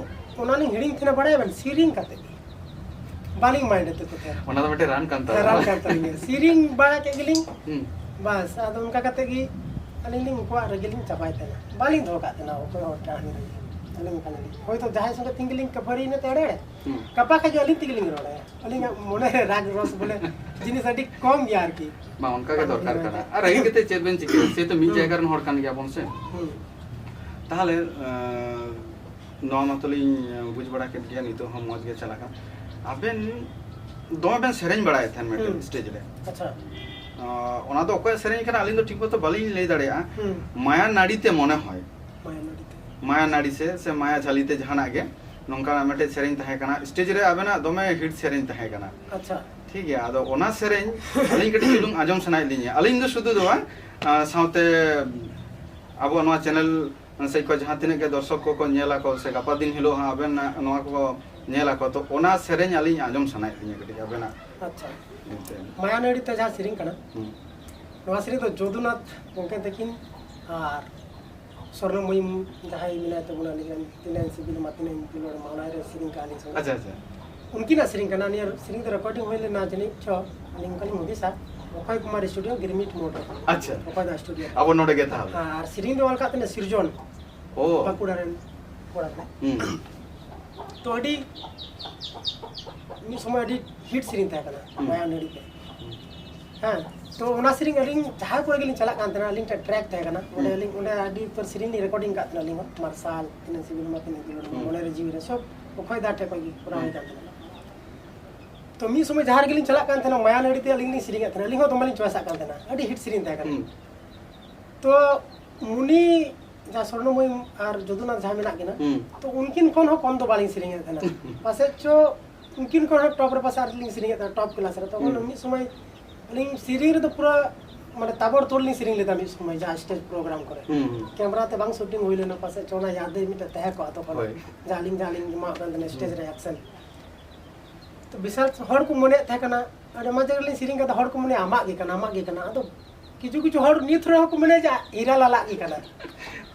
ᱚᱱᱟᱞᱤᱧ ᱦᱤᱲᱤᱧ ᱛᱟᱦᱮᱱᱟ, ᱵᱟᱲᱟᱭᱟ ᱵᱮᱱ, ᱥᱮᱨᱮᱧ ᱠᱟᱛᱮ ᱜᱮ᱾ ᱵᱟᱹᱞᱤᱧ ᱢᱟᱭᱤᱱᱰ ᱮᱫ ᱠᱚ ᱛᱟᱦᱮᱸᱫ᱾ ᱚᱱᱟ ᱫᱚ ᱢᱤᱫᱴᱮᱱ ᱨᱟᱱ ᱠᱟᱱ ᱦᱮᱸ, ᱛᱟᱵᱚᱱᱟ᱾ ᱨᱟᱱ ᱠᱟᱱ ᱛᱟᱹᱞᱤᱧᱟ᱾ ᱥᱮᱨᱮᱧ ᱵᱟᱲᱟ ᱠᱮᱫ ᱜᱮᱞᱤᱧ᱾ ᱦᱩᱸ᱾ ᱵᱟᱥ, ᱟᱫᱚ ᱚᱱᱠᱟ ᱠᱟᱛᱮ ᱜᱮ ᱟᱹᱞᱤᱧ ᱞᱤᱧ ᱩᱱᱠᱩᱣᱟᱜ ᱨᱮᱜᱮ ᱞᱤᱧ ᱪᱟᱵᱟᱭ ᱛᱟᱦᱮᱱᱟ᱾ ᱵᱟᱹᱞᱤᱧ ᱫᱚᱦᱚ ᱠᱟᱜ ᱛᱟᱦᱮᱱᱟ ᱚᱠᱚᱭ ᱦᱚᱲ ᱴᱷᱮᱱ ᱟᱹᱞᱤᱧ ᱫᱚ᱾ ᱟᱹᱞᱤᱧ ᱠᱟᱱᱟᱞᱤᱧ᱾ ᱦᱳᱭᱛᱳ ᱡᱟᱦᱟᱸᱭ ᱥᱚᱸᱜᱮ ᱛᱤᱧ ᱜᱮᱞᱤᱧ ᱠᱷᱟᱹᱯᱟᱹᱨᱤᱭᱮᱱᱟ ᱛᱚ ᱮᱲᱮ ᱮᱲᱮ᱾ ᱦᱩᱸ᱾ ᱜᱟᱯᱟ ᱠᱷᱟᱡ ᱫᱚ ᱟᱹᱞᱤᱧ ᱛᱮᱜᱮ ᱞᱤᱧ ᱨᱚᱲᱟ᱾ ᱟᱹᱞᱤᱧᱟᱜ ᱢᱚᱱᱮ ᱨᱮ ᱨᱟᱜᱽ ᱨᱚᱥ ᱵᱚᱞᱮ ᱡᱤᱱᱤᱥ ᱟᱹᱰᱤ ᱠᱚᱢ ᱜᱮᱭᱟ ᱟᱨᱠᱤ᱾ ᱵᱟᱝ, ᱚᱱᱠᱟ ᱜᱮ ᱵᱟᱝ ᱫᱚᱨᱠᱟᱨ ᱦᱩᱭ ᱠᱟᱱᱟ᱾ ᱫᱟᱲᱮᱭᱟᱜᱼᱟ᱾ ᱟᱨ ᱨᱟᱹᱜᱤ ᱠᱟᱛᱮ ᱪᱮᱫ ᱵᱮᱱ ᱪᱤᱠᱟᱹᱭᱟ? ᱥᱮ ᱛᱚ ᱢᱤᱫ ᱦᱩᱸ᱾ ᱡᱟᱭᱜᱟ ᱨᱮᱱ ᱦᱚᱲ ᱠᱟᱱ ᱜᱮᱭᱟ ᱵᱚᱱ ᱥᱮ᱾ ᱦᱩᱸ᱾ ᱛᱟᱦᱚᱞᱮ, ᱟᱸ, ᱱᱚᱣᱟ ᱢᱟᱛᱚᱞᱤᱧ ᱵᱩᱡᱽ ᱵᱟᱲᱟ ᱠᱮᱫ ᱜᱮᱭᱟ, ᱱᱤᱛᱚᱜ ᱦᱚᱸ ᱢᱚᱡᱽ ᱜᱮ ᱪᱟᱞᱟᱜ ᱠᱟᱱᱟ᱾ ᱟᱵᱮᱱ ᱫᱚᱢᱮ ᱵᱮᱱ ᱥᱮᱨᱮᱧ ᱵᱟᱲᱟᱭᱮᱫ ᱛᱟᱦᱮᱱ ᱢᱤᱫᱴᱮᱱ ᱦᱩᱸ᱾ ᱥᱴᱮᱡᱽ ᱨᱮ᱾ ᱟᱪᱪᱷᱟ᱾ ᱟᱸ, ᱚᱱᱟ ᱫᱚ ᱚᱠᱚᱭᱟᱜ ᱥᱮᱨᱮᱧ ᱠᱟᱱᱟ ᱟᱹᱞᱤᱧ ᱫᱚ ᱴᱷᱤᱠ ᱢᱚᱛᱚ ᱵᱟᱹᱞᱤᱧ ᱞᱟᱹᱭ ᱫᱟᱲᱮᱭᱟᱜᱼᱟ᱾ ᱦᱩᱸ᱾ ᱢᱟᱭᱟ ᱱᱟᱹᱲᱤ ᱛᱮ ᱢᱚᱱᱮ ᱦᱚᱭ᱾ ᱢᱟᱭᱟ ᱱᱟᱹᱲᱤ ᱛᱮ᱾ ᱢᱟᱭᱟ ᱱᱟᱹᱲᱤ ᱥᱮ, ᱥᱮ ᱢᱟᱭᱟ ᱡᱷᱟᱹᱞᱤ ᱛᱮ ᱡᱟᱦᱟᱱᱟᱜ ᱜᱮ ᱱᱚᱝᱠᱟᱱᱟᱜ ᱢᱤᱫᱴᱮᱡ ᱥᱮᱨᱮᱧ ᱛᱟᱦᱮᱸ ᱠᱟᱱᱟ, ᱥᱴᱮᱡᱽ ᱨᱮ ᱟᱵᱮᱱᱟᱜ ᱫᱚᱢᱮ ᱦᱤᱴ ᱥᱮᱨᱮᱧ ᱛᱟᱦᱮᱸ ᱠᱟᱱᱟ᱾ ᱟᱪᱪᱷᱟ᱾ ᱴᱷᱤᱠ ᱜᱮᱭᱟ, ᱟᱫᱚ ᱚᱱᱟ ᱥᱮᱨᱮᱧ ᱟᱹᱞᱤᱧ ᱠᱟᱹᱴᱤᱡ ᱪᱩᱞᱩᱝ ᱟᱸᱡᱚᱢ ᱥᱟᱱᱟᱭᱮᱫ ᱞᱤᱧᱟ᱾ ᱟᱹᱞᱤᱧ ᱫᱚ ᱥᱩᱫᱷᱩ ᱫᱚ ᱵᱟᱝ, ᱟᱸ, ᱥᱟᱶᱛᱮ ᱟᱵᱚ ᱱᱚᱣᱟ ᱪᱮᱱᱮᱞ ᱥᱮᱫ ᱠᱷᱚᱱ ᱡᱟᱦᱟᱸ ᱛᱤᱱᱟᱹᱜ ᱜᱮ ᱫᱚᱨᱥᱚᱠ ᱠᱚᱠᱚ ᱧᱮᱞ ᱟᱠᱚ ᱥᱮ ᱜᱟᱯᱟ ᱫᱤᱱ ᱦᱤᱞᱳᱜ ᱦᱚᱸ ᱟᱵᱮᱱ ᱱᱚᱣᱟ ᱠᱚ ᱧᱮᱞ ᱟᱠᱚ, ᱛᱚ ᱚᱱᱟ ᱥᱮᱨᱮᱧ ᱟᱹᱞᱤᱧ ᱟᱸᱡᱚᱢ ᱥᱟᱱᱟᱭᱮᱫ ᱞᱤᱧᱟ ᱠᱟᱹᱴᱤᱡ ᱟᱵᱮᱱᱟᱜ᱾ ᱟᱪᱪᱷᱟ᱾ ᱮᱱᱛᱮ᱾ ᱢᱟᱭᱟ ᱱᱟᱹᱲᱤ ᱛᱮ ᱡᱟᱦᱟᱸ ᱥᱮᱨᱮᱧ ᱠᱟᱱᱟ, ᱦᱩᱸ᱾ ᱱᱚᱣᱟ ᱥᱮᱨᱮᱧ ᱫᱚ ᱡᱚᱫᱩᱱᱟᱛᱷ ᱜᱚᱢᱠᱮ ᱛᱟᱹᱠᱤᱱ ᱟᱨ ᱥᱚᱨᱱᱚ ᱢᱩᱭᱢ ᱡᱟᱦᱟᱸᱭ ᱢᱮᱱᱟᱭ ᱛᱟᱵᱚᱱᱟ, ᱟᱹᱞᱤᱧ ᱨᱮᱱ ᱛᱤᱱᱟᱹᱜ ᱥᱤᱵᱤᱞ ᱢᱟ ᱛᱤᱱᱟᱹᱜ ᱫᱩᱞᱟᱹᱲ ᱢᱟ, ᱚᱱᱟ ᱨᱮ ᱥᱮᱨᱮᱧ ᱠᱟᱜᱼᱟ ᱞᱤᱧ ᱥᱚᱸᱜᱮ᱾ ᱟᱪᱪᱷᱟ, ᱟᱪᱪᱷᱟ᱾ ᱩᱱᱠᱤᱱᱟᱜ ᱥᱮᱨᱮᱧ ᱠᱟᱱᱟ, ᱱᱤᱭᱟᱹ ᱥᱮᱨᱮᱧ ᱫᱚ ᱨᱮᱠᱚᱨᱰᱤᱝ ᱦᱩᱭ ᱞᱮᱱᱟ ᱡᱟᱹᱱᱤᱡ ᱪᱚ, ᱟᱹᱞᱤᱧ ᱚᱱᱠᱟᱞᱤᱧ ᱦᱩᱫᱤᱥᱟ, ᱚᱠᱚᱭ ᱠᱩᱢᱟᱨ ᱥᱴᱩᱰᱤᱭᱳ, ᱜᱤᱨᱢᱤᱴ ᱢᱳᱲ ᱨᱮ᱾ ᱟᱪᱪᱷᱟ᱾ ᱚᱠᱚᱭ ᱫᱟ ᱥᱴᱩᱰᱤᱭᱳ᱾ ᱟᱵᱚ ᱱᱚᱰᱮ ᱜᱮ ᱛᱟᱦᱚᱞᱮ᱾ ᱦᱮᱸ, ᱟᱨ ᱥᱮᱨᱮᱧ ᱫᱚ ᱚᱞ ᱠᱟᱜ ᱛᱟᱦᱮᱱᱟ ᱥᱤᱨᱡᱚᱱ, ᱳ᱾ ᱵᱟᱸᱠᱩᱲᱟ ᱨᱮᱱ ᱠᱚᱲᱟ ᱠᱟᱱᱟᱭ᱾ ᱦᱩᱸ᱾ ᱛᱚ ᱟᱹᱰᱤ, ᱢᱤᱫ ᱥᱚᱢᱚᱭ ᱟᱹᱰᱤ ᱦᱤᱴ ᱥᱮᱨᱮᱧ ᱛᱟᱦᱮᱸ ᱠᱟᱱᱟ, ᱦᱩᱸ᱾ ᱢᱟᱭᱟ ᱱᱟᱹᱲᱤ ᱛᱮ᱾ ᱦᱩᱸ᱾ ᱦᱮᱸ, ᱛᱚ ᱚᱱᱟ ᱥᱮᱨᱮᱧ ᱟᱹᱞᱤᱧ ᱡᱟᱦᱟᱸ ᱠᱚᱨᱮ ᱜᱮᱞᱤᱧ ᱪᱟᱞᱟᱜ ᱠᱟᱱ ᱛᱟᱦᱮᱱᱟ, ᱟᱹᱞᱤᱧ ᱴᱷᱮᱱ ᱴᱨᱮᱠ ᱛᱟᱦᱮᱸ ᱠᱟᱱᱟ, ᱚᱸᱰᱮ ᱦᱩᱸ᱾ ᱟᱹᱞᱤᱧ, ᱚᱸᱰᱮ ᱟᱹᱰᱤ ᱩᱛᱟᱹᱨ ᱥᱮᱨᱮᱧ ᱞᱤᱧ ᱨᱮᱠᱚᱨᱰᱤᱝ ᱠᱟᱜ ᱛᱟᱦᱮᱱᱟ ᱟᱹᱞᱤᱧ ᱦᱚᱸ, ᱢᱟᱨᱥᱟᱞ, ᱛᱤᱱᱟᱹᱜ ᱥᱤᱵᱤᱞ ᱢᱟ ᱛᱤᱱᱟᱹᱜ ᱫᱩᱞᱟᱹᱲ, ᱦᱩᱸ᱾ ᱢᱚᱱᱮ ᱨᱮ ᱡᱤᱣᱤ ᱨᱮ, ᱥᱚᱵ ᱚᱠᱷᱚᱭ ᱫᱟ ᱴᱷᱮᱱ ᱠᱷᱚᱱ ᱜᱮ ᱠᱚᱨᱟᱣ ᱦᱩᱭ ᱠᱟᱱ ᱛᱟᱦᱮᱱᱟ᱾ ᱛᱚ ᱢᱤᱫ ᱥᱚᱢᱚᱭ ᱡᱟᱦᱟᱸ ᱨᱮᱜᱮ ᱞᱤᱧ ᱪᱟᱞᱟᱜ ᱠᱟᱱ ᱛᱟᱦᱮᱱᱟ, ᱢᱟᱭᱟ ᱱᱟᱹᱲᱤ ᱛᱮ ᱟᱹᱞᱤᱧ ᱞᱤᱧ ᱥᱮᱨᱮᱧᱮᱫ ᱛᱟᱦᱮᱱᱟ, ᱟᱹᱞᱤᱧ ᱦᱚᱸ ᱫᱚᱢᱮ ᱞᱤᱧ ᱪᱚᱭᱮᱥᱟᱜ ᱠᱟᱱ ᱛᱟᱦᱮᱱᱟ, ᱟᱹᱰᱤ ᱦᱤᱴ ᱥᱮᱨᱮᱧ ᱛᱟᱦᱮᱸ ᱠᱟᱱᱟ᱾ ᱦᱩᱸ᱾ ᱛᱚ ᱢᱩᱱᱤ ᱡᱟᱦᱟᱸ ᱥᱚᱨᱱᱚᱢᱚᱭ ᱟᱨ ᱡᱚᱫᱩᱱᱟᱛᱷ ᱡᱟᱦᱟᱸ ᱢᱮᱱᱟᱜ ᱠᱤᱱᱟ, ᱦᱩᱸ᱾ ᱛᱚ ᱩᱱᱠᱤᱱ ᱠᱷᱚᱱ ᱦᱚᱸ ᱠᱚᱢ ᱫᱚ ᱵᱟᱹᱞᱤᱧ ᱥᱮᱨᱮᱧᱮᱫ ᱛᱟᱦᱮᱱᱟ᱾ ᱯᱟᱥᱮᱡ ᱪᱚ ᱩᱱᱠᱤᱱ ᱠᱷᱚᱱ ᱦᱚᱸ ᱴᱚᱯ ᱨᱮ ᱯᱟᱥᱮᱡ ᱟᱨ ᱞᱤᱧ ᱥᱮᱨᱮᱧᱮᱫ ᱛᱟᱦᱮᱱᱟ, ᱴᱚᱯ ᱠᱞᱟᱥ ᱨᱮ᱾ ᱛᱚᱠᱷᱚᱱ ᱦᱩᱸ᱾ ᱢᱤᱫ ᱥᱚᱢᱚᱭ ᱟᱹᱞᱤᱧ ᱥᱮᱨᱮᱧ ᱨᱮᱫᱚ ᱯᱩᱨᱟᱹ ᱢᱟᱱᱮ ᱛᱟᱵᱚᱲ ᱛᱳᱲ ᱞᱤᱧ ᱥᱮᱨᱮᱧ ᱞᱮᱫᱟ ᱢᱤᱫ ᱥᱚᱢᱚᱭ, ᱡᱟᱦᱟᱸ ᱥᱴᱮᱡᱽ ᱯᱨᱳᱜᱨᱟᱢ ᱠᱚᱨᱮ᱾ ᱦᱩᱸ, ᱦᱩᱸ᱾ ᱠᱮᱢᱨᱟ ᱛᱮ ᱵᱟᱝ ᱥᱩᱴᱤᱝ ᱦᱩᱭ ᱞᱮᱱᱟ, ᱯᱟᱥᱮᱡ ᱪᱚ ᱚᱱᱟ ᱭᱟᱫ ᱫᱚ ᱢᱤᱫᱴᱮᱱ ᱛᱟᱦᱮᱸ ᱠᱚᱜᱼᱟ ᱛᱚᱠᱷᱚᱱ᱾ ᱦᱳᱭ᱾ ᱡᱮ ᱟᱹᱞᱤᱧ ᱡᱟᱦᱟᱸ ᱞᱤᱧ ᱮᱢᱟᱣᱟᱫ ᱠᱟᱱ ᱛᱟᱦᱮᱱᱟ ᱥᱴᱮᱡᱽ ᱨᱮ ᱮᱠᱥᱮᱱ᱾ ᱛᱚ ᱵᱤᱥᱟᱞ ᱦᱚᱲ ᱠᱚ ᱢᱚᱱᱮᱭᱮᱫ ᱛᱟᱦᱮᱸ ᱠᱟᱱᱟ, ᱟᱹᱰᱤ ᱢᱚᱡᱽ ᱡᱟᱭᱜᱟ ᱨᱮᱞᱤᱧ ᱥᱮᱨᱮᱧ ᱠᱟᱫᱟ, ᱦᱚᱲ ᱠᱚ ᱢᱚᱱᱮᱭᱟ ᱟᱢᱟᱜ ᱜᱮ ᱠᱟᱱᱟ, ᱟᱢᱟᱜ ᱜᱮ ᱠᱟᱱᱟ᱾ ᱟᱫᱚ ᱠᱤᱪᱷᱩ ᱠᱤᱪᱷᱩ ᱦᱚᱲ ᱱᱤᱛ ᱨᱮᱦᱚᱸ ᱠᱚ ᱢᱮᱱᱟ ᱡᱮ ᱦᱤᱨᱟ ᱞᱟᱞᱟᱜ ᱜᱮ ᱠᱟᱱᱟ᱾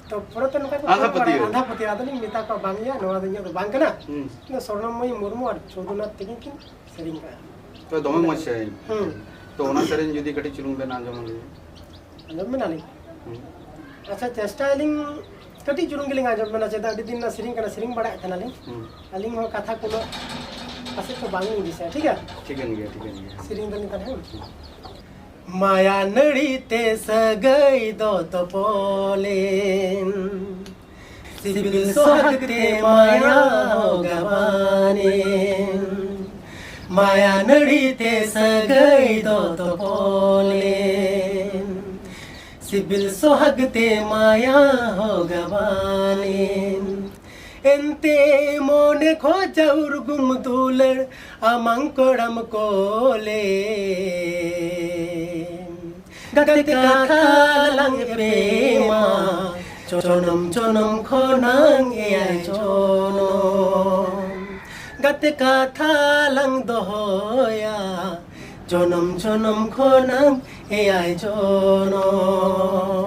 ᱛᱚ ᱯᱚᱨᱮᱛᱮ ᱱᱚᱝᱠᱟ ᱠᱚ ᱟᱸᱫᱷᱟ ᱠᱚ ᱵᱟᱲᱟᱭᱟ, ᱯᱟᱹᱛᱭᱟᱹᱣ᱾ ᱟᱸᱫᱷᱟ ᱯᱟᱹᱛᱭᱟᱹᱣ᱾ ᱟᱫᱚᱞᱤᱧ ᱢᱮᱛᱟ ᱠᱚᱣᱟ, ᱵᱟᱝ ᱭᱟ, ᱱᱚᱣᱟ ᱫᱚ ᱤᱧᱟᱹᱜ ᱫᱚ ᱵᱟᱝ ᱠᱟᱱᱟ᱾ ᱦᱩᱸ᱾ ᱤᱧ ᱫᱚ ᱥᱚᱨᱱᱚᱢᱚᱭᱤ ᱢᱩᱨᱢᱩ ᱟᱨ ᱡᱚᱫᱩᱱᱟᱛᱷ ᱛᱟᱹᱠᱤᱱ ᱠᱤᱱ ᱥᱮᱨᱮᱧ ᱠᱟᱜᱼᱟ᱾ ᱛᱚ ᱫᱚᱢᱮ ᱢᱚᱡᱽ ᱥᱮᱨᱮᱧ᱾ ᱦᱩᱸ᱾ ᱛᱚ ᱚᱱᱟ ᱥᱮᱨᱮᱧ ᱡᱩᱫᱤ ᱠᱟᱹᱴᱤᱡ ᱪᱩᱞᱩᱝ ᱵᱮᱱ ᱟᱸᱡᱚᱢ ᱟᱹᱞᱤᱧᱟ᱾ ᱟᱸᱡᱚᱢ ᱵᱮᱱᱟᱞᱤᱧ? ᱦᱩᱸ᱾ ᱟᱪᱪᱷᱟ, ᱪᱮᱥᱴᱟᱭᱟᱞᱤᱧ, ᱠᱟᱹᱴᱤᱡ ᱪᱩᱞᱩᱝ ᱜᱮᱞᱤᱧ ᱟᱸᱡᱚᱢ ᱵᱮᱱᱟ, ᱪᱮᱫᱟᱜ ᱟᱹᱰᱤ ᱫᱤᱱ ᱨᱮᱱᱟᱜ ᱥᱮᱨᱮᱧ ᱠᱟᱱᱟ, ᱥᱮᱨᱮᱧ ᱵᱟᱲᱟᱭᱮᱫ ᱛᱟᱦᱮᱱᱟᱞᱤᱧ᱾ ᱦᱩᱸ᱾ ᱟᱹᱞᱤᱧ ᱦᱚᱸ ᱠᱟᱛᱷᱟ ᱠᱚ ᱩᱱᱟᱹᱜ ᱯᱟᱥᱮᱡ ᱪᱚ ᱵᱟᱝᱞᱤᱧ ᱫᱤᱥᱟᱹᱭᱟ, ᱴᱷᱤᱠ ᱜᱮᱭᱟ? ᱴᱷᱤᱠᱟᱹᱱ ᱜᱮᱭᱟ, ᱴᱷᱤᱠᱟᱹᱱ ᱜᱮᱭᱟ᱾ ᱥᱮᱨᱮᱧ ᱫᱚᱞᱤᱧ ᱛᱟᱦᱮᱱᱟ᱾ ᱢᱟᱭᱟ ᱱᱟᱹᱲᱤ ᱛᱮ ᱥᱟᱹᱜᱟᱹᱭ ᱫᱚ ᱛᱚᱯᱚᱞᱮᱱ, ᱥᱤᱵᱤᱞ ᱥᱚᱦᱟᱜ ᱛᱮ ᱢᱟᱭᱟ ᱦᱚᱸ ᱜᱟᱵᱟᱱᱮᱱ᱾ ᱢᱟᱭᱟ ᱱᱟᱹᱲᱤ ᱛᱮ ᱥᱟᱹᱜᱟᱹᱭ ᱫᱚ ᱛᱚᱯᱚᱞᱮᱱ, ᱥᱤᱵᱤᱞ ᱥᱚᱦᱟᱜ ᱛᱮ ᱢᱟᱭᱟ ᱦᱚᱸ ᱜᱟᱵᱟᱱᱮᱱ᱾ ᱮᱱᱛᱮ ᱢᱚᱱᱮ ᱠᱷᱚᱡᱟ ᱩᱨᱜᱩᱢ ᱫᱩᱞᱟᱹᱲ ᱟᱢᱟᱝ ᱠᱚᱲᱟᱢ ᱠᱚᱞᱮᱱ᱾ ᱜᱟᱛᱮ ᱠᱟᱛᱷᱟ ᱞᱟᱝ ᱮᱯᱮᱢᱟ, ᱡᱚᱱᱚᱢ ᱡᱚᱱᱚᱢ ᱠᱷᱚᱱᱟᱝ ᱮᱭᱟᱭ ᱡᱚᱱᱚᱢ᱾ ᱜᱟᱛᱮ ᱠᱟᱛᱷᱟ ᱞᱟᱝ ᱫᱚᱦᱚᱭᱟ, ᱡᱚᱱᱚᱢ ᱡᱚᱱᱚᱢ ᱠᱷᱚᱱᱟᱝ ᱮᱭᱟᱭ ᱡᱚᱱᱚᱢ᱾